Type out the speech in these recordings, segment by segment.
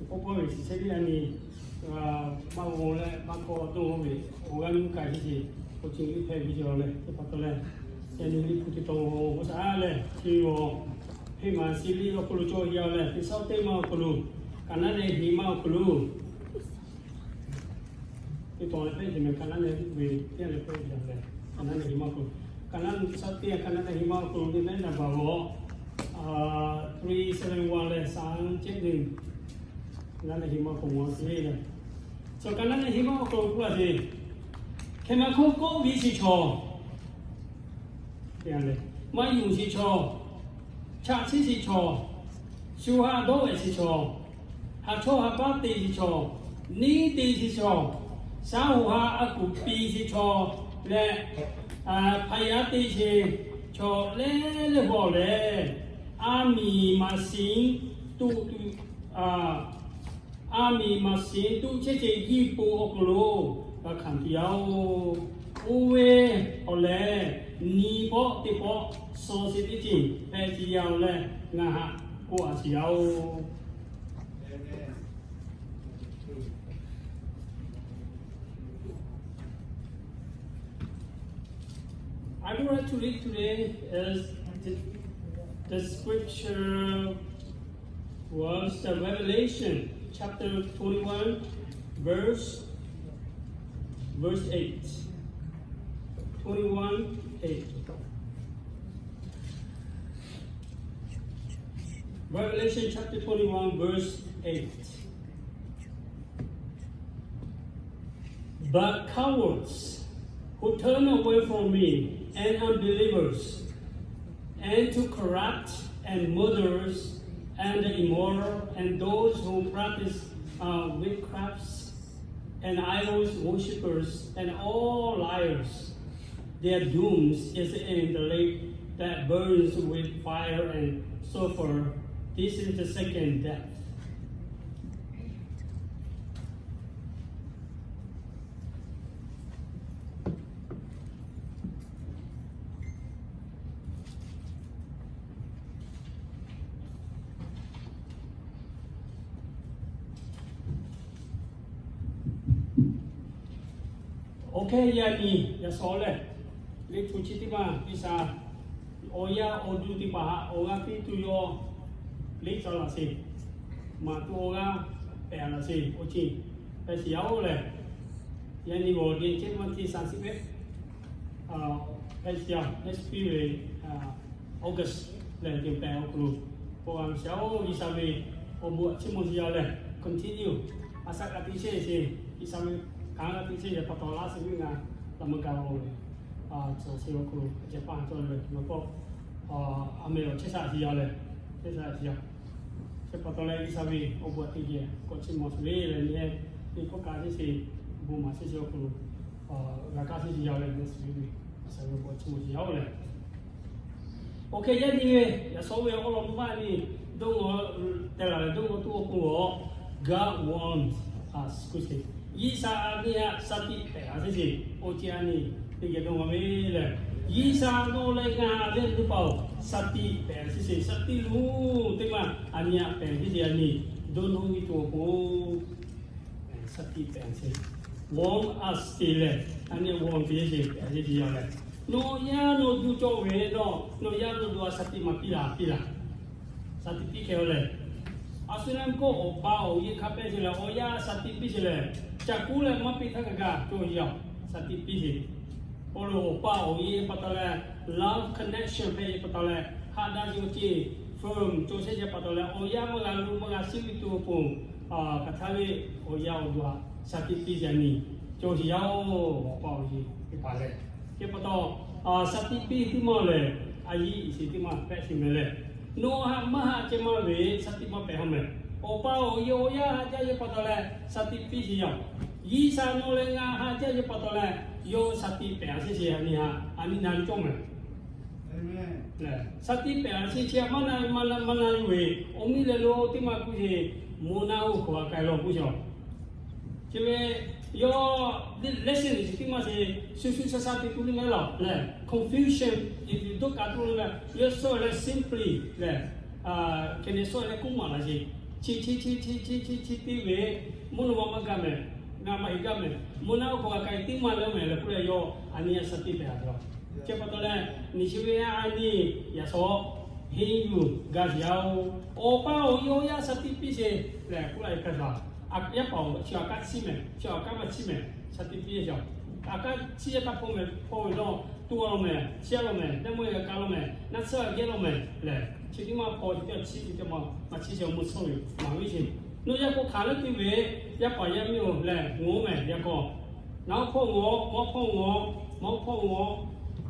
Oˇ hpawˇ ve shiˍ chehˇ ve a nyi, maˇ g'aw leh maˇ hkawˇ dawˇ ve awˬ g'aˇ nuˇ k'ai ve ce, awˬ ceuˬ liˇ hpehꞈ ve ce leh, teˇ pa taw leh, yaꞈ nyi liˇ hpu teˇ taw awˬ g'aˇ shaˍ leh chi ve, Hpeꞈ maˍ shiˍ liˇ awˬ hk'aw lo cawˬ yaˇ leh, teˇ shawˉ teˇ maˇ awˬ hk'aw lo, Kaˍnaˆ nehˬ hiˍ maˇ awˬ hk'aw lo, teˇ taw leh hpehꞈ ce meh, Kaˍnaˆ nehˬ ve teˇ leh hpehꞈ ce leh, Kaˍnaˆ nehˬ hiˍ maˇ awˬ hk'aw lo, Kaˍnaˆ nehˬ teˇ shawˉ teˇ, Kaˍnaˆ nehˬ hiˍ maˇ awˬ hk'aw lo teˇ mehˉ naˍ baˬ g'awˬ, three seven one leh shaˉ cehˉ nehˬ, Kaˍnaˆ nehˬ hiˍ maˇ awˬ hk'aw lo mawˬ ce leh, chaw Kaˍnaˆ nehˬ hiˍ maˇ awˬ hk'aw lo k'oˆ laˇ ce, Hkeh maˇ hkawˇ kawˆ ve shiˍ chaw, maˇ yonˍ shiˍ chaw, chaꞈ chiˆ shiˍ chaw, shu ha dawˇ ve shiˍ chaw, ha chawˇ ha baˆ te shiˍ chaw, neˇ te shiˍ chaw, shaˉ hoꞈ ha a kuˬ piˍ shiˍ chaw leh, hpaˍ yaˇ te shiˍ chaw leh leh hawˬ leh, a miˍ maˍ shiˍ tuˬ tuˬ, a miˍ maˍ shiˍ tuˬ chehˇ ce yiˇ po awˬ hk'aw lo g'a hkanˍ tuˬ yaˇ oˬ. Oˇ ve awˬ lehˬ, nyi pawˆ teˇ pawˆ shaw sheˍ teˇ ceuˬ hpehꞈ ce yaˇ oˬ leh, ngaˬ haꞈ k'oˆ a shiˍ yaˇ oˬ. I would like to read today is the, the scripture was the Revelation chapter twenty-one, verse, verse eight. Twenty-one eight. Revelation chapter twenty-one, verse eight. But cowards who turn away from me, and unbelievers, and to corrupt, and murderers, and the immoral, and those who practice uh, witchcrafts, and idols worshippers, and all liars, their dooms is in the lake that burns with fire and sulfur. This is the second death. Awˬ hk'e yaꞈ nyi yaꞈ shawˍ lehˬ, liꞈ hpu chi teˇ maˬ G'uiˬsha awˬ yaˇ awˬ duˇ teˇ hpaˍ htaꞈ awˬ g'aˇ piˇ tuˬ yawˇ liꞈ ca laꞈ sheˍ, maˍ tuˬ awˬ g'aˇ pehˍ laꞈ sheˍ, awˬ ceuˬ hpehꞈ shiˍ yaˇ oˬ lehˬ, yaꞈ nyi g'awˬ dehꞈ chehˇ maˇ te shaˍ shiˍ ve hpehꞈ shiˍ yaˇ, next week ve August lehˬ, teˇ pehˍ awˬ hk'aw lo, k'o a shaˍ oˬ G'uiˬsha ve awˬ bon aꞈ chiˇ mvuh shiˍ yaˇ lehˬ, continue a shaꞈ g'a te chehˇ sheˍ, G'uiˬsha ve kanˉ g'a te chehˇ sheˍ pa taw laˇ shiˍ ve ngaˬ laꞈ meuˇ gaˬ la oˬ lehˬ, a shaˍ shiˍ awˬ hk'aw lo a ceh paˇ cawˇ leh maˇ k'awꞈ a meh lawˬ chehˇ shaˍ shiˍ yaˇ lehˬ, chehˇ shaˍ shiˍ yaˇ. Chi pa taw leh G'uiˬsha ve awˬ bon aꞈ teˇ geh k'awꞈ chiˇ mvuh sheˍ ve lehˬ, nyi he teˇ hkawˇ ka chehˇ sheˍ, bon maˍ chehˇ sheˍ awˬ hk'aw lo g'a kaˇ chehˇ sheˍ yaˇ lehˬ, nyi shiˍ ve G'uiˬsha ve awˬ bon aꞈ chiˇ mvuh shiˍ yaˇ oˬ lehˬ. Awˬ hk'e yaꞈ nyi ve yaꞈ shawˍ ve awˬ lawn maˇ nyi, dawˇ ngaw teh laˬ leh dawˇ ngaw tuˬ awˬ pon g'awˬ, God warns us, k'oˆ sheˍ. G'uiˬsha a nyi htaꞈ shaˍ tiꞈ pehˍ a sheˍ sheˍ, awˬ ceuˬ a nyi teˇ geh dawˇ ngaw ve lehˬ, G'uiˬsha nawˬ leh ngaˬ ve teˇ hpaˍ-oˬ, shaˍ tiꞈ pehˍ a sheˍ sheˍ, shaˍ tiꞈ lo teˇ maˬ a nyi htaꞈ pehˍ sheˍ sheˍ, a nyi dawˇ nawˇ ve tuˬ awˬ pon shaˍ tiꞈ pehˍ a sheˍ. Warn us te lehˬ, a nyi warn te sheˍ, pehˍ a sheˍ sheˍ yaˇ lehˬ, nawˬ yaˇ nawˬ duˬ cawˬ ve nawˬ, nawˬ yaˇ nawˬ duˬ a shaˍ tiꞈ maˇ piˇ laˬ, piˇ laˬ. Shaˍ tiꞈ piˇ hk'e a lehˬ, a shu na k'o awˬ pa awˬ e hk'a pehˇ sheˍ lehˬ, awˬ yaˇ shaˍ tiꞈ piˇ sheˍ lehˬ, caˬ kuˉ leh maˇ piˇ htaˇ kaꞈ kaꞈ cawˬ yaˇ, shaˍ tiꞈ piˇ sheˍ. Paw lo awˬ pa awˬ e pa taw leh, love connection hpehꞈ ve pa taw leh, haꞈ daꞈ ve awˬ ceuˬ firm cawˬ sheˍ ve pa taw leh, awˬ yaˇ maˇ g'a lo maˇ g'a shiˉ ve tuˬ awˬ pon, hk'aˬ htaˇ ve awˬ yaˇ awˬ duˬ htaꞈ shaˍ tiꞈ piˇ sheˍ a nyi cawˬ sheˍ yaˇ oˬ, awˬ pa awˬ e teˇ hpaˍ lehˬ. Chi pa taw, shaˍ tiꞈ piˇ teˇ maˇ lehˬ, a yiˇ sheˍ teˇ maˇ pehꞈ sheˍ meh lehˬ, nawˬ haꞈ maˇ haꞈ ceh maˇ ve shaˍ tiꞈ maˇ pehˍ haw meh. Awˬ pa awˬ e awˬ yaˇ haꞈ jaˇ ve pa taw leh shaˍ tiꞈ piˇ sheˍ yaˇ. G'uiˬsha nawˬ leh ngaˬ haꞈ jaˇ ve pa taw leh, yawˇ shaˍ tiꞈ pehˍ a sheˍ sheˍ, a nyi haꞈ, a nyi na ve cawˇ meh. Shaˍ tiꞈ pehˍ a sheˍ sheˍ, maˇ na maˇ na ve awˬ miˇ leh lo teˇ maˇ k'oˆ sheˍ, moˍ naˆ oˇ hk'aw a k'ai law k'oˆ sheˍ. Chi ve yawˇ lesson sheˍ teˇ maˇ sheˍ, shu shu sha sha te tuˬ le meh laˬ lehˬ, confusion, dawˇ kaꞈ tuˬ le meh, yawˇ shawˆ leh simply lehˬ, hk'e le shawˆ leh k'oˆ maˍ laˬ sheˍ. Chi chi chi chi chi chi chi teˇ ve, mvuhˇ naw ma maˇ gaˇ mehˍ, ngaˬ maˇ heˆ gaˇ mehˍ, mvuhˇ naw ma hk'aw g'a k'ai teˇ maˇ leh mehˍ leh k'oˆ leh, yawˇ a nyi a shaˍ tiꞈ pehˍ a ve yoˬ. Chi pa taw leh, miˬ chi ve a nyi yaꞈ shawˍ henˇ yuˬ gaˇ ve yoˬ. Awˬ pa awˬ yaˇ shaˍ tiꞈ piˇ sheˍ lehˬ k'oˆ la ve hk'a shuˍ, yaˇ paˍ-oˬ, chi awˬ kaˉ chiˇ mehˍ, chi awˬ kaˉ maˇ chiˇ mehˍ, shaˍ tiꞈ piˇ sheˍ. Awˬ kaˉ chiˇ yaˇ kaꞈ hpaw mehˍ, hpaw ve lawˇ, to law mehˍ, chiˇ law mehˍ, leh mawˇ g'a kaˇ law mehˍ, naˆ tsuhˇ g'a gehˇ law mehˍ lehˬ, chi teˇ maˇ hpaw chi teˇ chiˇ chi teˇ maˇ maˇ chiˇ chi awˬ mawˇ tsuhˇ ve maˍ ve sheˍ. Nawˬ yaˇ k'o hk'aˬ leuˉ teˇ ve, yaˇ paˍ yaˇ miˇ-oˬ lehˬ, ngawˬ mehˍ yaˇ k'aw. Naˬ hawˉ hpawˇ ngawˬ, mawˇ hpawˇ ngawˬ, mawˇ hpawˇ ngawˬ,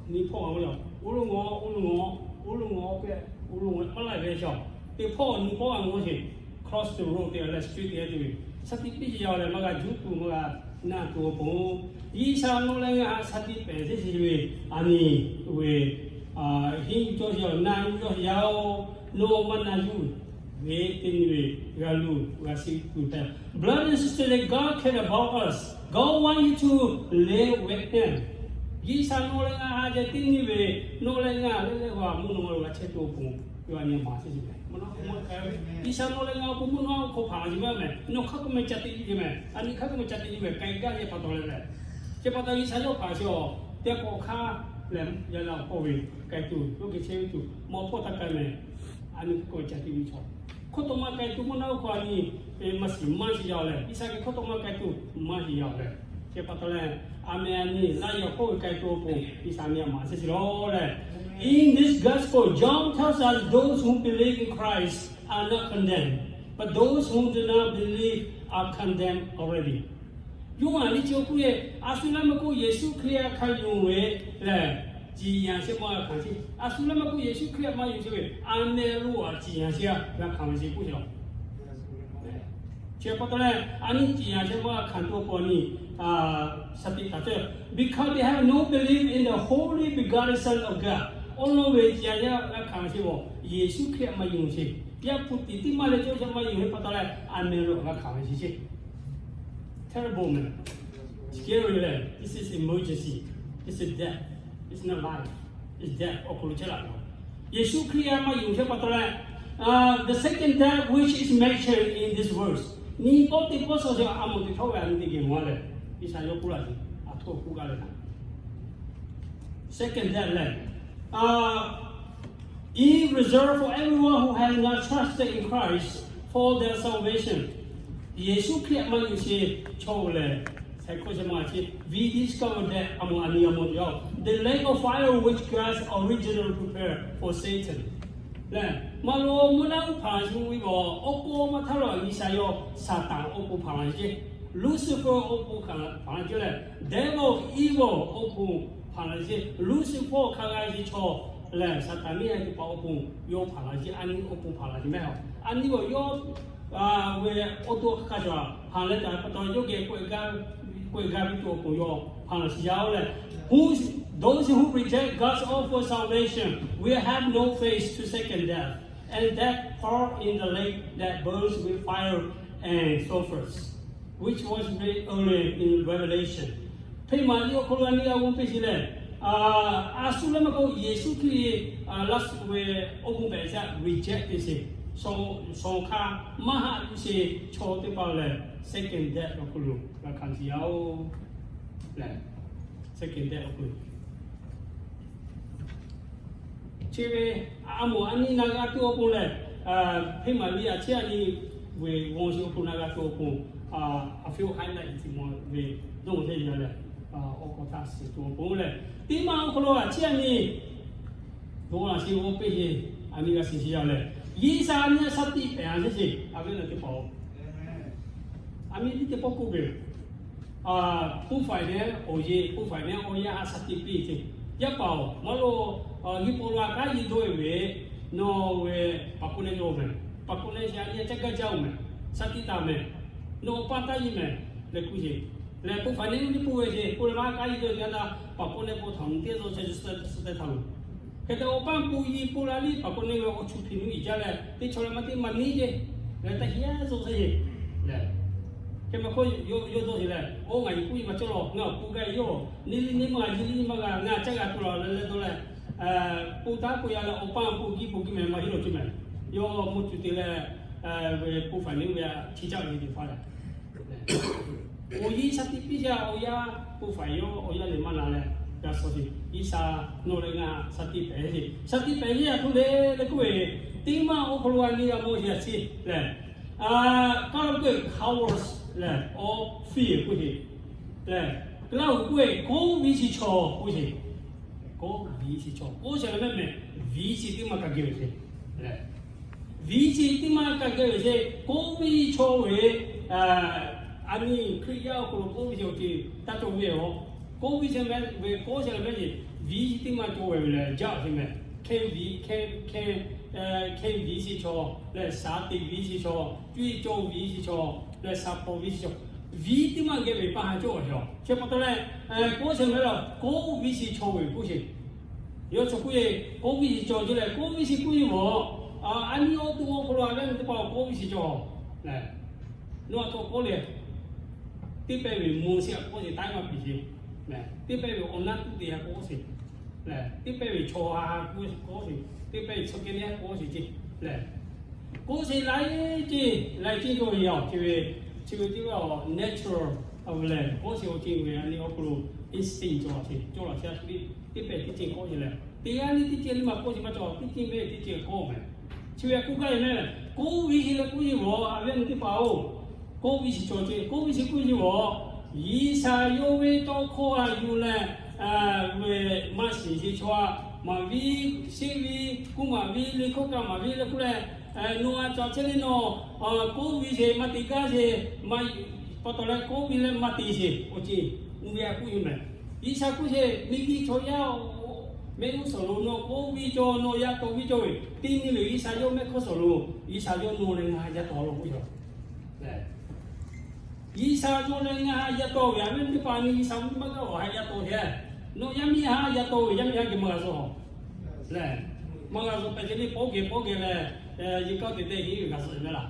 nyi hpawˇ a ve yoˬ. Uˉ lo ngawˬ, uˉ lo ngawˬ, uˉ lo ngawˬ, uˉ lo ngawˬ, maˇ laˇ ve shaˍ. Teˇ hpawˇ nyi hpawˇ a ngawˬ sheˍ. Cross the road te leh street te tuˬ ve, shaˍ tiꞈ piˇ sheˍ yaˇ lehˬ, maˇ g'a juˇ tuˬ maˇ g'a naˆ tuˬ awˬ pon, G'uiˬsha nawˬ leh ngaˬ a shaˍ tiꞈ pehˍ sheˍ ve, a nyi ve, henˇ yuˬ cawˇ sheˍ yaˇ, naˆ yuˬ cawˇ sheˍ yaˇ-oˬ, nawˬ maˇ naˆ yuˬ ve teˇ nyi ve g'a luˬ g'a shiˍ tuˬ hpehꞈ. Brothers and sisters, that God cares about us. God wants you to live with Him. G'uiˬsha nawˬ leh ngaˬ a ceh teˇ nyi ve, nawˬ leh ngaˬ leh leh g'a mvuhˇ naw ma lo g'a chehˇ tuˬ awˬ pon, yawˇ a nyi maˍ sheˍ ve. G'uiˬsha nawˬ leh ngaˬ awˬ pon mvuhˇ naw ma awˬ hk'aw hpaˍ laˬ sheˍ maˇ mehˍ. Nawˬ hk'aˬ hk'e maˇ ca teꞈ yeˬ mehˍ. A nyi hk'aˬ hk'e maˇ ca teꞈ yeˬ mehˍ. K'ai gaˇ ve pa taw leh lehˬ, chi pa taw G'uiˬsha yawˇ hpaˍ sheˍ-oˬ, teˇ k'awꞈ hk'aˇ lehˬ, yaˇ laˇ awˬ hpawˇ ve k'ai tuˬ, yawˇ geh chehˇ ve tuˬ, mawˇ hpawˇ htaˇ k'ai mehˍ. A nyi hk'aˬ hk'e maˇ ca teꞈ yeˬ chaw, hk'oˆ taw maˇ k'ai tuˬ mvuhˇ naw ma awˬ hk'aw a nyi maˇ shiˍ maˇ shiˍ yaˇ-oˬ lehˬ, G'uiˬsha geh hk'oˆ taw maˇ k'ai tuˬ maˇ shiˍ yaˇ-oˬ lehˬ. Chi pa taw leh, a mehˍ a nyi laˇ yaˇ hpawˇ ve k'ai tuˬ awˬ pon G'uiˬsha a nyi a maˍ sheˍ sheˍ law lehˬ. In this gospel, John tells us those who believe in Christ are not condemned, but those who do not believe are condemned already. Yoˇhanˬ liꞈ chi awˬ hk'oˆ lehˬ, a shu laˇ maˇ k'oˆ Yeˍsuˆ Hkriꞈ htaꞈ hkanˍ yuˬ ve lehˬ, ciˍ yanˍ shehˍ maˇ g'a hkanˍ sheˍ. A shu laˇ maˇ k'oˆ Yeˍsuˆ Hkriꞈ htaꞈ maˇ yonˍ sheˍ ve, a meh lo a ciˍ yanˍ shehˍ g'a hkanˍ ve sheˍ k'oˆ sheˍ. Chi pa taw leh, a nyi ciˍ yanˍ shehˍ maˇ g'a hkanˍ tuˬ awˬ pon a nyi shaˍ tiꞈ taˍ ceˇ. Because they have no belief in the only begotten Son of God. Awˬ lawn ve ciˍ yanˍ shehˍ g'a hkanˍ ve sheˍ-oˬ, Yeˍsuˆ Hkriꞈ htaꞈ maˇ yonˍ sheˍ. Yaˇ hpu tiꞈ teˇ maˇ leh cawˇ shehˍ maˇ yonˍ ve pa taw leh, a meh lo g'a hkanˍ ve sheˍ sheˍ. Terrible mehˍ. Scary leh, this is emergency. This is death. It's not life. It's death. Awˬ hk'aw lo chehˇ laˬ ve. Yeˍsuˆ Hkriꞈ htaꞈ maˇ yonˍ sheˍ pa taw leh, the second death which is mentioned in this verse, nyi pawˆ teˇ pawˆ suh sheˍ a mawˬ teꞈ htawˇ ve a nyi teˇ geh mawˬ leh, G'uiˬsha yawˇ k'oˆ laˇ ve, a htoꞈ k'oˆ gaˇ leh, second death lehˬ, is reserved for everyone who has not trusted in Christ for their salvation. Yeˍsuˆ Hkriꞈ htaꞈ maˇ yonˍ sheˍ chaw lehˬ, hk'aˬ hk'e sheˍ maˇ g'a chehˇ, we discover that a mawˬ a nyi a mawˬ teꞈ yaˇ-oˬ, the lake of fire which God's originally prepared for Satan. Lehˬ, maˇ lo mvuhˇ naw ma hpaˍ laˬ sheˍ ve awˬ k'o maˇ htaˇ lo G'uiˬsha yawˇ Saˍtanˍ awˬ pon hpaˍ laˬ sheˍ, Lucifer awˬ pon hpaˍ laˬ sheˍ lehˬ, devil, evil awˬ pon hpaˍ laˬ sheˍ, Lucifer hk'a g'a sheˍ chaw lehˬ, Saˍtanˍ miˇ a teˇ hpaˍ awˬ pon yawˇ hpaˍ laˬ sheˍ, a nyi awˬ pon hpaˍ laˬ sheˍ mehˍ. A nyi awˬ yawˇ ve awˬ to hk'a shuˍ hpaˍ leh taˍ pa taw yawˇ geh k'oˆ gaˇ ve tuˬ awˬ pon yawˇ hpaˍ laˬ sheˍ yaˇ-oˬ lehˬ, who, those who reject God's offer of salvation will have no place to second death, and that part in the lake that burns with fire and sulfur, which was read earlier in Revelation. Hpeꞈ maˍ liꞈ awˬ hk'aw lo a nyi g'a g'aw piˇ sheˍ lehˬ, a shu leh maˇ k'oˆ Yeˍsuˆ Hkriꞈ laˇ suh ve awˬ bon hpehꞈ shaˆ reject te sheˍ, shawˍ hk'aˇ maˇ haꞈ yuˬ sheˍ chaw teˇ hpaˍ lehˬ, second death awˬ hk'aw lo g'a hkanˍ sheˍ yaˇ-oˬ lehˬ, second death awˬ hk'aw lo Chi ve a mawˬ a nyi na g'a tuˬ awˬ pon lehˬ, hpeꞈ maˍ liꞈ a ciˉ a nyi ve g'aw sheˍ awˬ pon na g'a tuˬ awˬ pon, a few highlight chi mawˬ ve dawˇ g'aw sheˍ yaˇ lehˬ, awˬ k'aw htaꞈ shiˍ tuˬ awˬ pon lehˬ, teˇ maˇ awˬ hk'aw lo a ciˉ a nyi dawˇ g'aw sheˍ g'aw piˇ sheˍ, a nyi g'a shiˍ sheˍ yaˇ lehˬ, G'uiˬsha a nyi a shaˍ tiꞈ pehˍ a sheˍ sheˍ, a ve na teˇ hpaˍ-oˬ. A miˇ tiˉ teˇ pawˆ k'oˆ ve, ผู้ใฝ่ใน awˬ yeˬ, ผู้ใฝ่ใน awˬ yaˇ a shaˍ tiꞈ piˇ ce. Yaˇ paˍ-oˬ, maˇ lo, hiˆ paw la kanˉ yi dawˇ e ve, nawˬ ve paˍ k'oˆ nehˇ dawˇ mehˍ. Paˍ k'oˆ nehˇ sheˍ a nyi a caˇ gaˇ jaˇ-oˬ mehˍ. Shaˍ tiꞈ taˍ mehˍ. Nawˬ awˬ pa taˇ yi mehˍ leh k'oˆ sheˍ. Lehˬ, ผู้ใฝ่ใน teˇ pawˆ ve sheˍ, k'oˆ leh maˇ kanˉ yi dawˇ e teˇ yanˇ htaˇ, paˍ k'oˆ nehˇ paw htaꞈ mvuhˇ teˇ tawˇ chehˇ tsuhˇ teh htaˇ lo hk'e te awˬ pa pon yi pon la liˇ paˍ k'oˆ nehˇ ve awˬ chu hpiˍ nuˇ iˍ jaˇ leh, teˇ chaw leh maˇ teˇ maˇ neˇ jeˇ leh, taˇ hiˉ a zuhˇ sheˍ lehˬ, hk'e maˇ hk'oˆ yawˇ dawˇ sheˍ lehˬ, oˇ ngaˬ yi k'oˆ yi maˇ cawˇ lawˬ, ngaˬ awˬ pon gaˇ yawˇ neˇ liˇ neˇ maˇ g'a, yi liˇ maˇ g'a, ngaˬ caˇ g'a tuˬ lawˬ leh leh dawˇ leh, pon taˉ pon ya leh awˬ pa pon giˇ pon giˇ mehˍ maˇ heˆ lawˬ ceˇ mehˍ. Yawˇ mvuhˇ cuˬ te leh ve 部分 ve chi caˇ ve teˇ hpaˍ lehˬ, awˬ yanˇ shaˍ tiꞈ piˇ jaˇ, awˬ yanˇ 部分 yawˇ awˬ yanˇ lehˬ maˇ na leh g'a suh sheˍ. G'uiˬsha nawˬ leh ngaˬ shaˍ tiꞈ pehˍ sheˍ. Shaˍ tiꞈ pehˍ yaˇ hk'aw lehˬ leh k'oˆ ve, teˇ maˇ awˬ hk'aw lo a nyi g'a mawˬ sheˍ a chi lehˬ, kaˇ lo k'oˆ ve cowards lehˬ, or fear k'oˆ sheˍ lehˬ, Laˇ huˍ k'oˆ ve kawˆ viˉ chi chaw k'oˆ sheˍ. Kawˆ viˉ chi chaw k'oˆ sheˍ leh mehˆ mehˍ, viˉ chi teˇ maˇ kaꞈ geh ve sheˍ lehˬ, viˉ chi teˇ maˇ kaꞈ geh ve sheˍ. Kawˆ viˉ chaw ve, a nyi Hkriꞈ yaˇ awˬ hk'aw lo kawˆ viˉ chi awˬ ceuˬ taˇ cawˬ ve yoˬ. Kawˆ viˉ chi mehˍ ve kawˆ sheˍ leh mehˆ sheˍ, viˉ chi teˇ maˇ cawˬ ve lehˬ jaˇ sheˍ mehˍ. Hkehˇ viˉ, hkehˇ, hkehˇ viˉ chi chaw lehˬ, shaˍ tiꞈ viˉ chi chaw, cuˇ yiˍ cawˇ viˉ chi chaw lehˬ, shaˍ hpawˇ viˉ chi chaw, viˉ teˇ maˇ geh ve pa ha cawˬ ve yoˬ. Chi pa taw leh, kawˆ sheˍ mehˍ lehˬ kawˆ viˉ chi chaw ve k'oˆ sheˍ. Yawˇ chi k'oˆ ve, kawˆ viˉ chi chaw chi lehˬ, kawˆ viˉ chi k'oˆ ve maˬ, a nyi awˬ to awˬ hk'aw lo a ve nyi teˇ hpaˍ kawˆ viˉ chi chaw lehˬ, nawˬ a to kawˆ leh, teˇ pehˇ ve mvuhˇ shiˍ kawˆ sheˍ, taiˉ maˇ piˍ sheˍ. Teˇ pehˇ ve awˬ naˉ tuˬ te a kawˆ sheˍ lehˬ, teˇ pehˇ ve chaw ha ha k'oˆ sheˍ, teˇ pehˇ ve chaw kehˬ leh k'oˆ sheˍ ce lehˬ, k'oˆ sheˍ laiˉ ceˇ laiˉ ceˇ cawˬ ve yoˬ. Chi ve, chi ve teˇ g'aˇ natural a ve lehˬ, k'oˆ sheˍ awˬ ceuˬ ve a nyi awˬ hk'aw lo instinct cawˬ sheˍ, cawˬ laˬ sheˍ a shu teˇ pehˇ teˇ ceuˬ k'oˆ sheˍ lehˬ, teˇ g'aˇ nyi teˇ ceuˬ nyi ma k'oˆ sheˍ maˇ cawˬ, teˇ ceuˬ mehˍ teˇ ceuˬ k'oˆ mehˍ. Chi ve a k'oˆ gaˇ ve mehˍ, kawˆ viˉ chi leh k'oˆ sheˍ maˬ a ve nyi teˇ hpaˍ-oˬ, kawˆ viˉ chi chaw ce, kawˆ viˉ chi k'oˆ sheˍ maˬ, G'uiˬsha yawˇ ve tawˇ hkawˇ a yuˬ leh, ve maˇ shiˍ sheˍ chaw a, maˍ viˉ, sheˆ viˉ, kuˇ maˍ viˉ, liꞈ hkawˇ kaꞈ maˍ viˉ leh k'oˆ leh, nawˬ a cawˬ chehˇ leh nawˬ kawˆ viˉ sheˍ, maˇ te gaˇ sheˍ, maˇ pa taw leh kawˆ viˉ leh maˇ te sheˍ awˬ ceuˬ, uˇ ve a k'oˆ ve mehˍ. G'uiˬsha k'oˆ sheˍ, miˬguiˬ chaw yaˇ-oˬ, mehˆ g'uˇ suhˍ lo nawˬ kawˆ viˉ cawˇ, nawˬ yaˇ taw viˉ cawˇ ve, teˇ nyi ve G'uiˬsha yawˇ mehˆ hk'aˇ suhˍ lo, G'uiˬsha yawˇ nawˬ leh ngaˬ yaˇ taw lo k'oˆ ve yoˬ. G'uiˬsha nawˬ leh ngaˬ yaˇ taw ve, a ve teˇ hpaˍ nyi G'uiˬsha mvuhˇ maˇ g'aˇ awˬ ha yaˇ taw hehꞈ. Nawˬ yaˇ miˇ ha yaˇ taw ve, yaˇ miˇ ha geh maˇ g'a suh lehˬ, maˇ g'a suh pehꞈ ce le pawˇ geh pawˇ geh leh, yehˬ kaˇ te te heˆ ve g'a suh ve laˬ.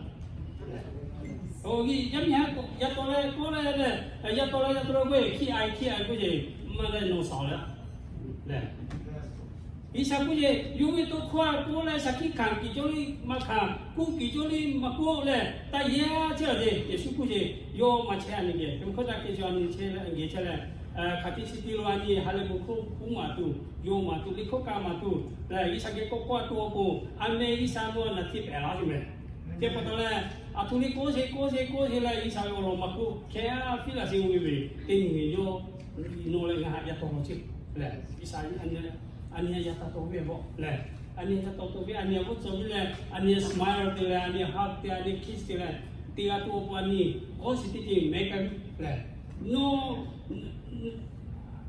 Yaˇ miˇ ha yaˇ taw leh kawˆ leh leh, yaˇ taw leh yaˇ taw leh k'oˆ ve hkiˇ a hkiˇ a k'oˆ ve maˇ leh nawˬ shaˍ leh lehˬ, G'uiˬsha k'oˆ ve, yawˇ ve tawˇ hkawˇ a k'oˆ leh shaˍ hkiˆ hkanˍ kiˬ cawˇ le maˇ hkanˍ, k'oˆ kiˬ cawˇ le maˇ k'oˆ leh taˇ yaˇ chehˇ a ve Yeˍsuˆ k'oˆ ve, yawˇ maˇ chehˇ a nyi geh, hk'aˬ htaˇ kehˬ chi a nyi chehˇ leh geh chehˇ leh, hk'aˬ hk'e chi te lo a nyi ha lehˬ bon hk'oˆ k'oˆ maˍ tuˬ, yawˇ maˍ tuˬ, liꞈ hkawˇ kaꞈ maˍ tuˬ lehˬ, G'uiˬsha geh kawˆ kawˆ a tuˬ awˬ pon, a meh G'uiˬsha nawˬ naˬ htiˇ pehˍ laˇ ve mehˍ. Chi pa taw leh, a htoꞈ le k'oˆ sheˍ k'oˆ sheˍ k'oˆ sheˍ leh G'uiˬsha ve awˬ lawn maˇ k'oˆ, hk'e a piˇ laˬ sheˍ ve, teˇ nyi ve yawˇ nawˬ leh ngaˬ yaˇ taw lo chehˇ lehˬ, G'uiˬsha a nyi a yaˇ taw to ve bawˆ lehˬ, a nyi yaˇ taw to ve, a nyi a k'oˆ tcuh ve leh, a nyi smile te leh, a nyi hug te, a nyi kiss te leh, teˇ g'aˇ tuˬ awˬ pon a nyi k'oˆ sheˍ teˇ ceuˬ mehˍ kaˇ ve lehˬ, nawˬ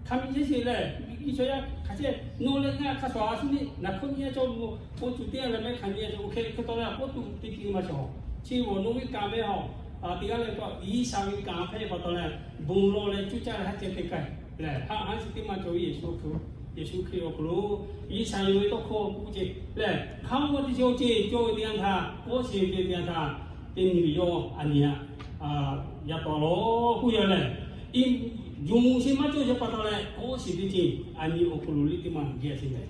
hk'a miˬ chehˇ sheˍ lehˬ, miˬguiˬ chaw yaˇ hk'a chehˇ, nawˬ leh ngaˬ hk'a shuˍ a shu le naˬ hkawˇ nyi a cawˇ mvuhˇ k'oˆ tuˬ teˇ g'aˇ leh mehˆ hk'aˬ nyi a cawˇ, oˇ hk'e hk'e taw leh k'oˆ tuˬ teˇ ceuˬ maˇ cawˬ. Chi beuꞈ nawˬ ve kanˍ ve haw, teˇ g'aˇ leh kaꞈ G'uiˬsha ve kanˍ hpehꞈ pa taw leh, bon lawˬ leh cuˇ caˇ leh haˉ ceh te k'ai lehˬ, haˉ haˉ chi teˇ maˇ cawˬ ve Yeˍsuˆ Hkriꞈ, Yeˍsuˆ Hkriꞈ awˬ hk'aw lo G'uiˬsha yonˍ ve tawˇ hkawˇ k'oˆ ce lehˬ, hk'a mvuhˇ teˇ ceuˬ ceuˬ cawˇ ve teˇ yanˇ htaˇ, k'oˆ sheˍ ve teˇ yanˇ htaˇ, teˇ nyi ve yawˇ a nyi a yaˇ taw lo k'oˆ yaˇ lehˬ, yonˍ sheˍ maˇ cawˇ sheˍ pa taw leh k'oˆ sheˍ teˇ ceuˬ a nyi awˬ hk'aw lo liˇ teˇ maˇ geh sheˍ mehˍ.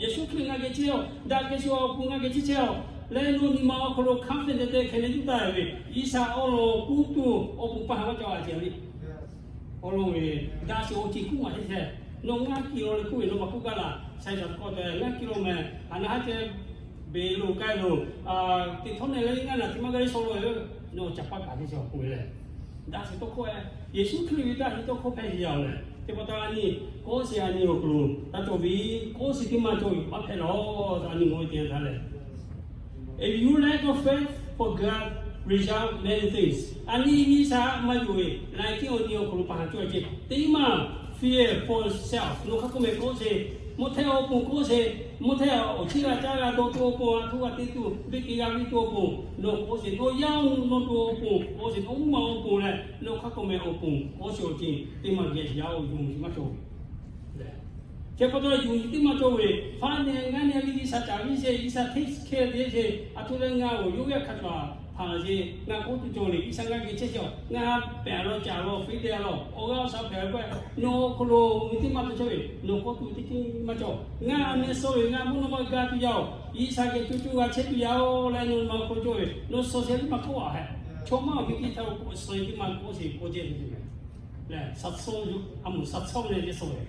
Yeˍsuˆ Hkriꞈ ngaˬ geh chehˇ-oˬ, daꞈ kehˬ shu awˬ pon ngaˬ geh chehˇ chehˇ-oˬ leh, nawˬ nyi ma awˬ hk'aw lo hk'a hpehꞈ te te hk'e le tuˬ taˍ ve, G'uiˬsha awˬ lawn k'oˆ tuˬ awˬ pon pa ha maˇ cawˬ a ceh le. Awˬ lawn ve daꞈ sheˍ awˬ ceuˬ k'oˆ maˍ chehˇ chehˇ. Nawˬ ngaˇ kiˬ law leh k'oˆ ve nawˬ maˇ k'oˆ gaˇ laˬ. Sha yaꞈ k'aw te ngaˇ kiˬ law meh, a naˉ haˉ ceh beˬ lo k'ai lo, teˇ htawˇ nehˬ leh ngaˇ naˬ te maˇ gaˇ le shaw lo ve, nawˬ caˍ paˇ kaꞈ teˇ ceuˬ k'oˆ ve lehˬ, daꞈ sheˍ tawˇ hkawˇ, Yeˍsuˆ Hkriꞈ ve daꞈ sheˍ tawˇ hkawˇ hpehꞈ ve yaˇ-oˬ lehˬ, chi pa taw a nyi k'oˆ sheˍ a nyi awˬ hk'aw lo taˇ cawˬ ve, k'oˆ sheˍ teˇ maˇ cawˬ ve maˇ hpehꞈ lawˬ. A nyi ngaˬ hui te htaˇ lehˬ, If you lack of faith for God, result many things. A nyi G'uiˬsha maˇ yonˍ ve, laiˉ ceuˬ awˬ nyi awˬ hk'aw lo pa ha cawˇ ve ceh, teˇ maˇ fear for self. Nawˬ hk'a k'oˆ meh k'oˆ sheˍ, mvuhˇ htehˇ awˬ pon k'oˆ sheˍ, mvuhˇ htehˇ awˬ chiˇ g'a caˇ g'a dawˬ tuˬ awˬ pon, a htoꞈ g'a te tuˬ, beˇ ke g'a ve tuˬ awˬ pon, nawˬ k'oˆ sheˍ, nawˬ yaˇ awˬ nawˬ tuˬ awˬ pon k'oˆ sheˍ, nawˬ mvuhˇ ma awˬ pon leh nawˬ hk'a k'oˆ meh awˬ pon k'oˆ sheˍ awˬ ceuˬ teˇ maˇ geh yaˇ-oˬ, yonˍ sheˍ maˇ cawˬ ve lehˬ, chi pa taw leh yonˍ sheˍ teˇ maˇ cawˬ ve, faˉ neh ngaˇ neh ve G'uiˬsha caˍ viˇ sheˍ, G'uiˬsha hteˇ hkehˇ te sheˍ, a htoꞈ leh ngaˬ-oˬ, yawˇ ve hk'a cawˬ Haꞈ sheˍ, ngaˬ k'oˆ tuˬ cawˬ le, G'uiˬsha ngaˬ geh chehˇ sheˍ, ngaˬ pehˬ a law caˍ law feˇ te a law, awˬ g'aˇ awˬ shaˍ hpehꞈ ve k'o, nawˬ awˬ hk'aw lo nyi teˇ maˇ te chehˇ ve, nawˬ k'oˆ tuˬ teˇ ceuˬ maˇ cawˬ. Ngaˬ a meh suh ve, ngaˬ mvuhˇ naw ma ga tuˬ yaˇ oˬ, G'uiˬsha geh co co g'a chehˇ tuˬ yaˇ oˬ leh, nawˬ ma k'oˆ cawˇ ve, nawˬ suh sheh teˇ maˇ k'oˆ a hehꞈ, chaw maˇ awˬ miˬ tiˇ htaˇ suh sheh teˇ maˇ k'oˆ sheˍ k'oˆ jehˇ ve lehˬ, a moˍ sha tcuhˉ ve leh yehˇ suh ve,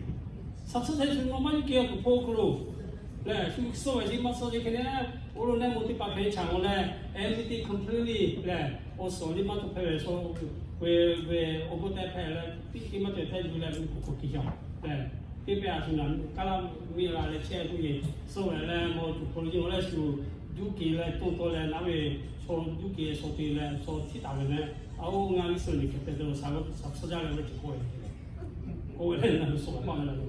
sha tcuhˉ htaˇ shu nawˬ maˇ yuˬ kehˬ a tuˬ hpawˇ hk'aw lo lehˬ, shu suh ve chi maˇ suh ve hk'e leh, oˇ lo neˆ moˍ teˇ hpaˍ hpehꞈ chaꞈ k'o leh, everything completely lehˬ, awˬ suhˍ liˇ maˇ tuˬ hpehꞈ ve, suh ve ve awˬ bon tehꞈ hpehꞈ leh, tiˉ hk'e maˇ cawˬ htaˇ yuˬ leh ve k'oˍ k'oˍ hkiˬ jaˇ lehˬ, teˇ pehˇ a shu naˬ kaˇ laˇ miˇ la leh chehˇ tuˬ ve, suh ve leh mawˬ tuˬ hk'aw lo yehˇ leh shu juˇ kehˬ leh toˇ taw leh naˉ ve, chaw juˇ kehˬ suh te leh suh htiˇ taˍ ve leh, a oˇ ngaˬ ve suh nyi hk'e te te lo sha tcuhˉ jaˇ leh ve ceuˬ k'oˆ ve, k'oˆ ve leh ngaˬ hui suh maˇ ve la lo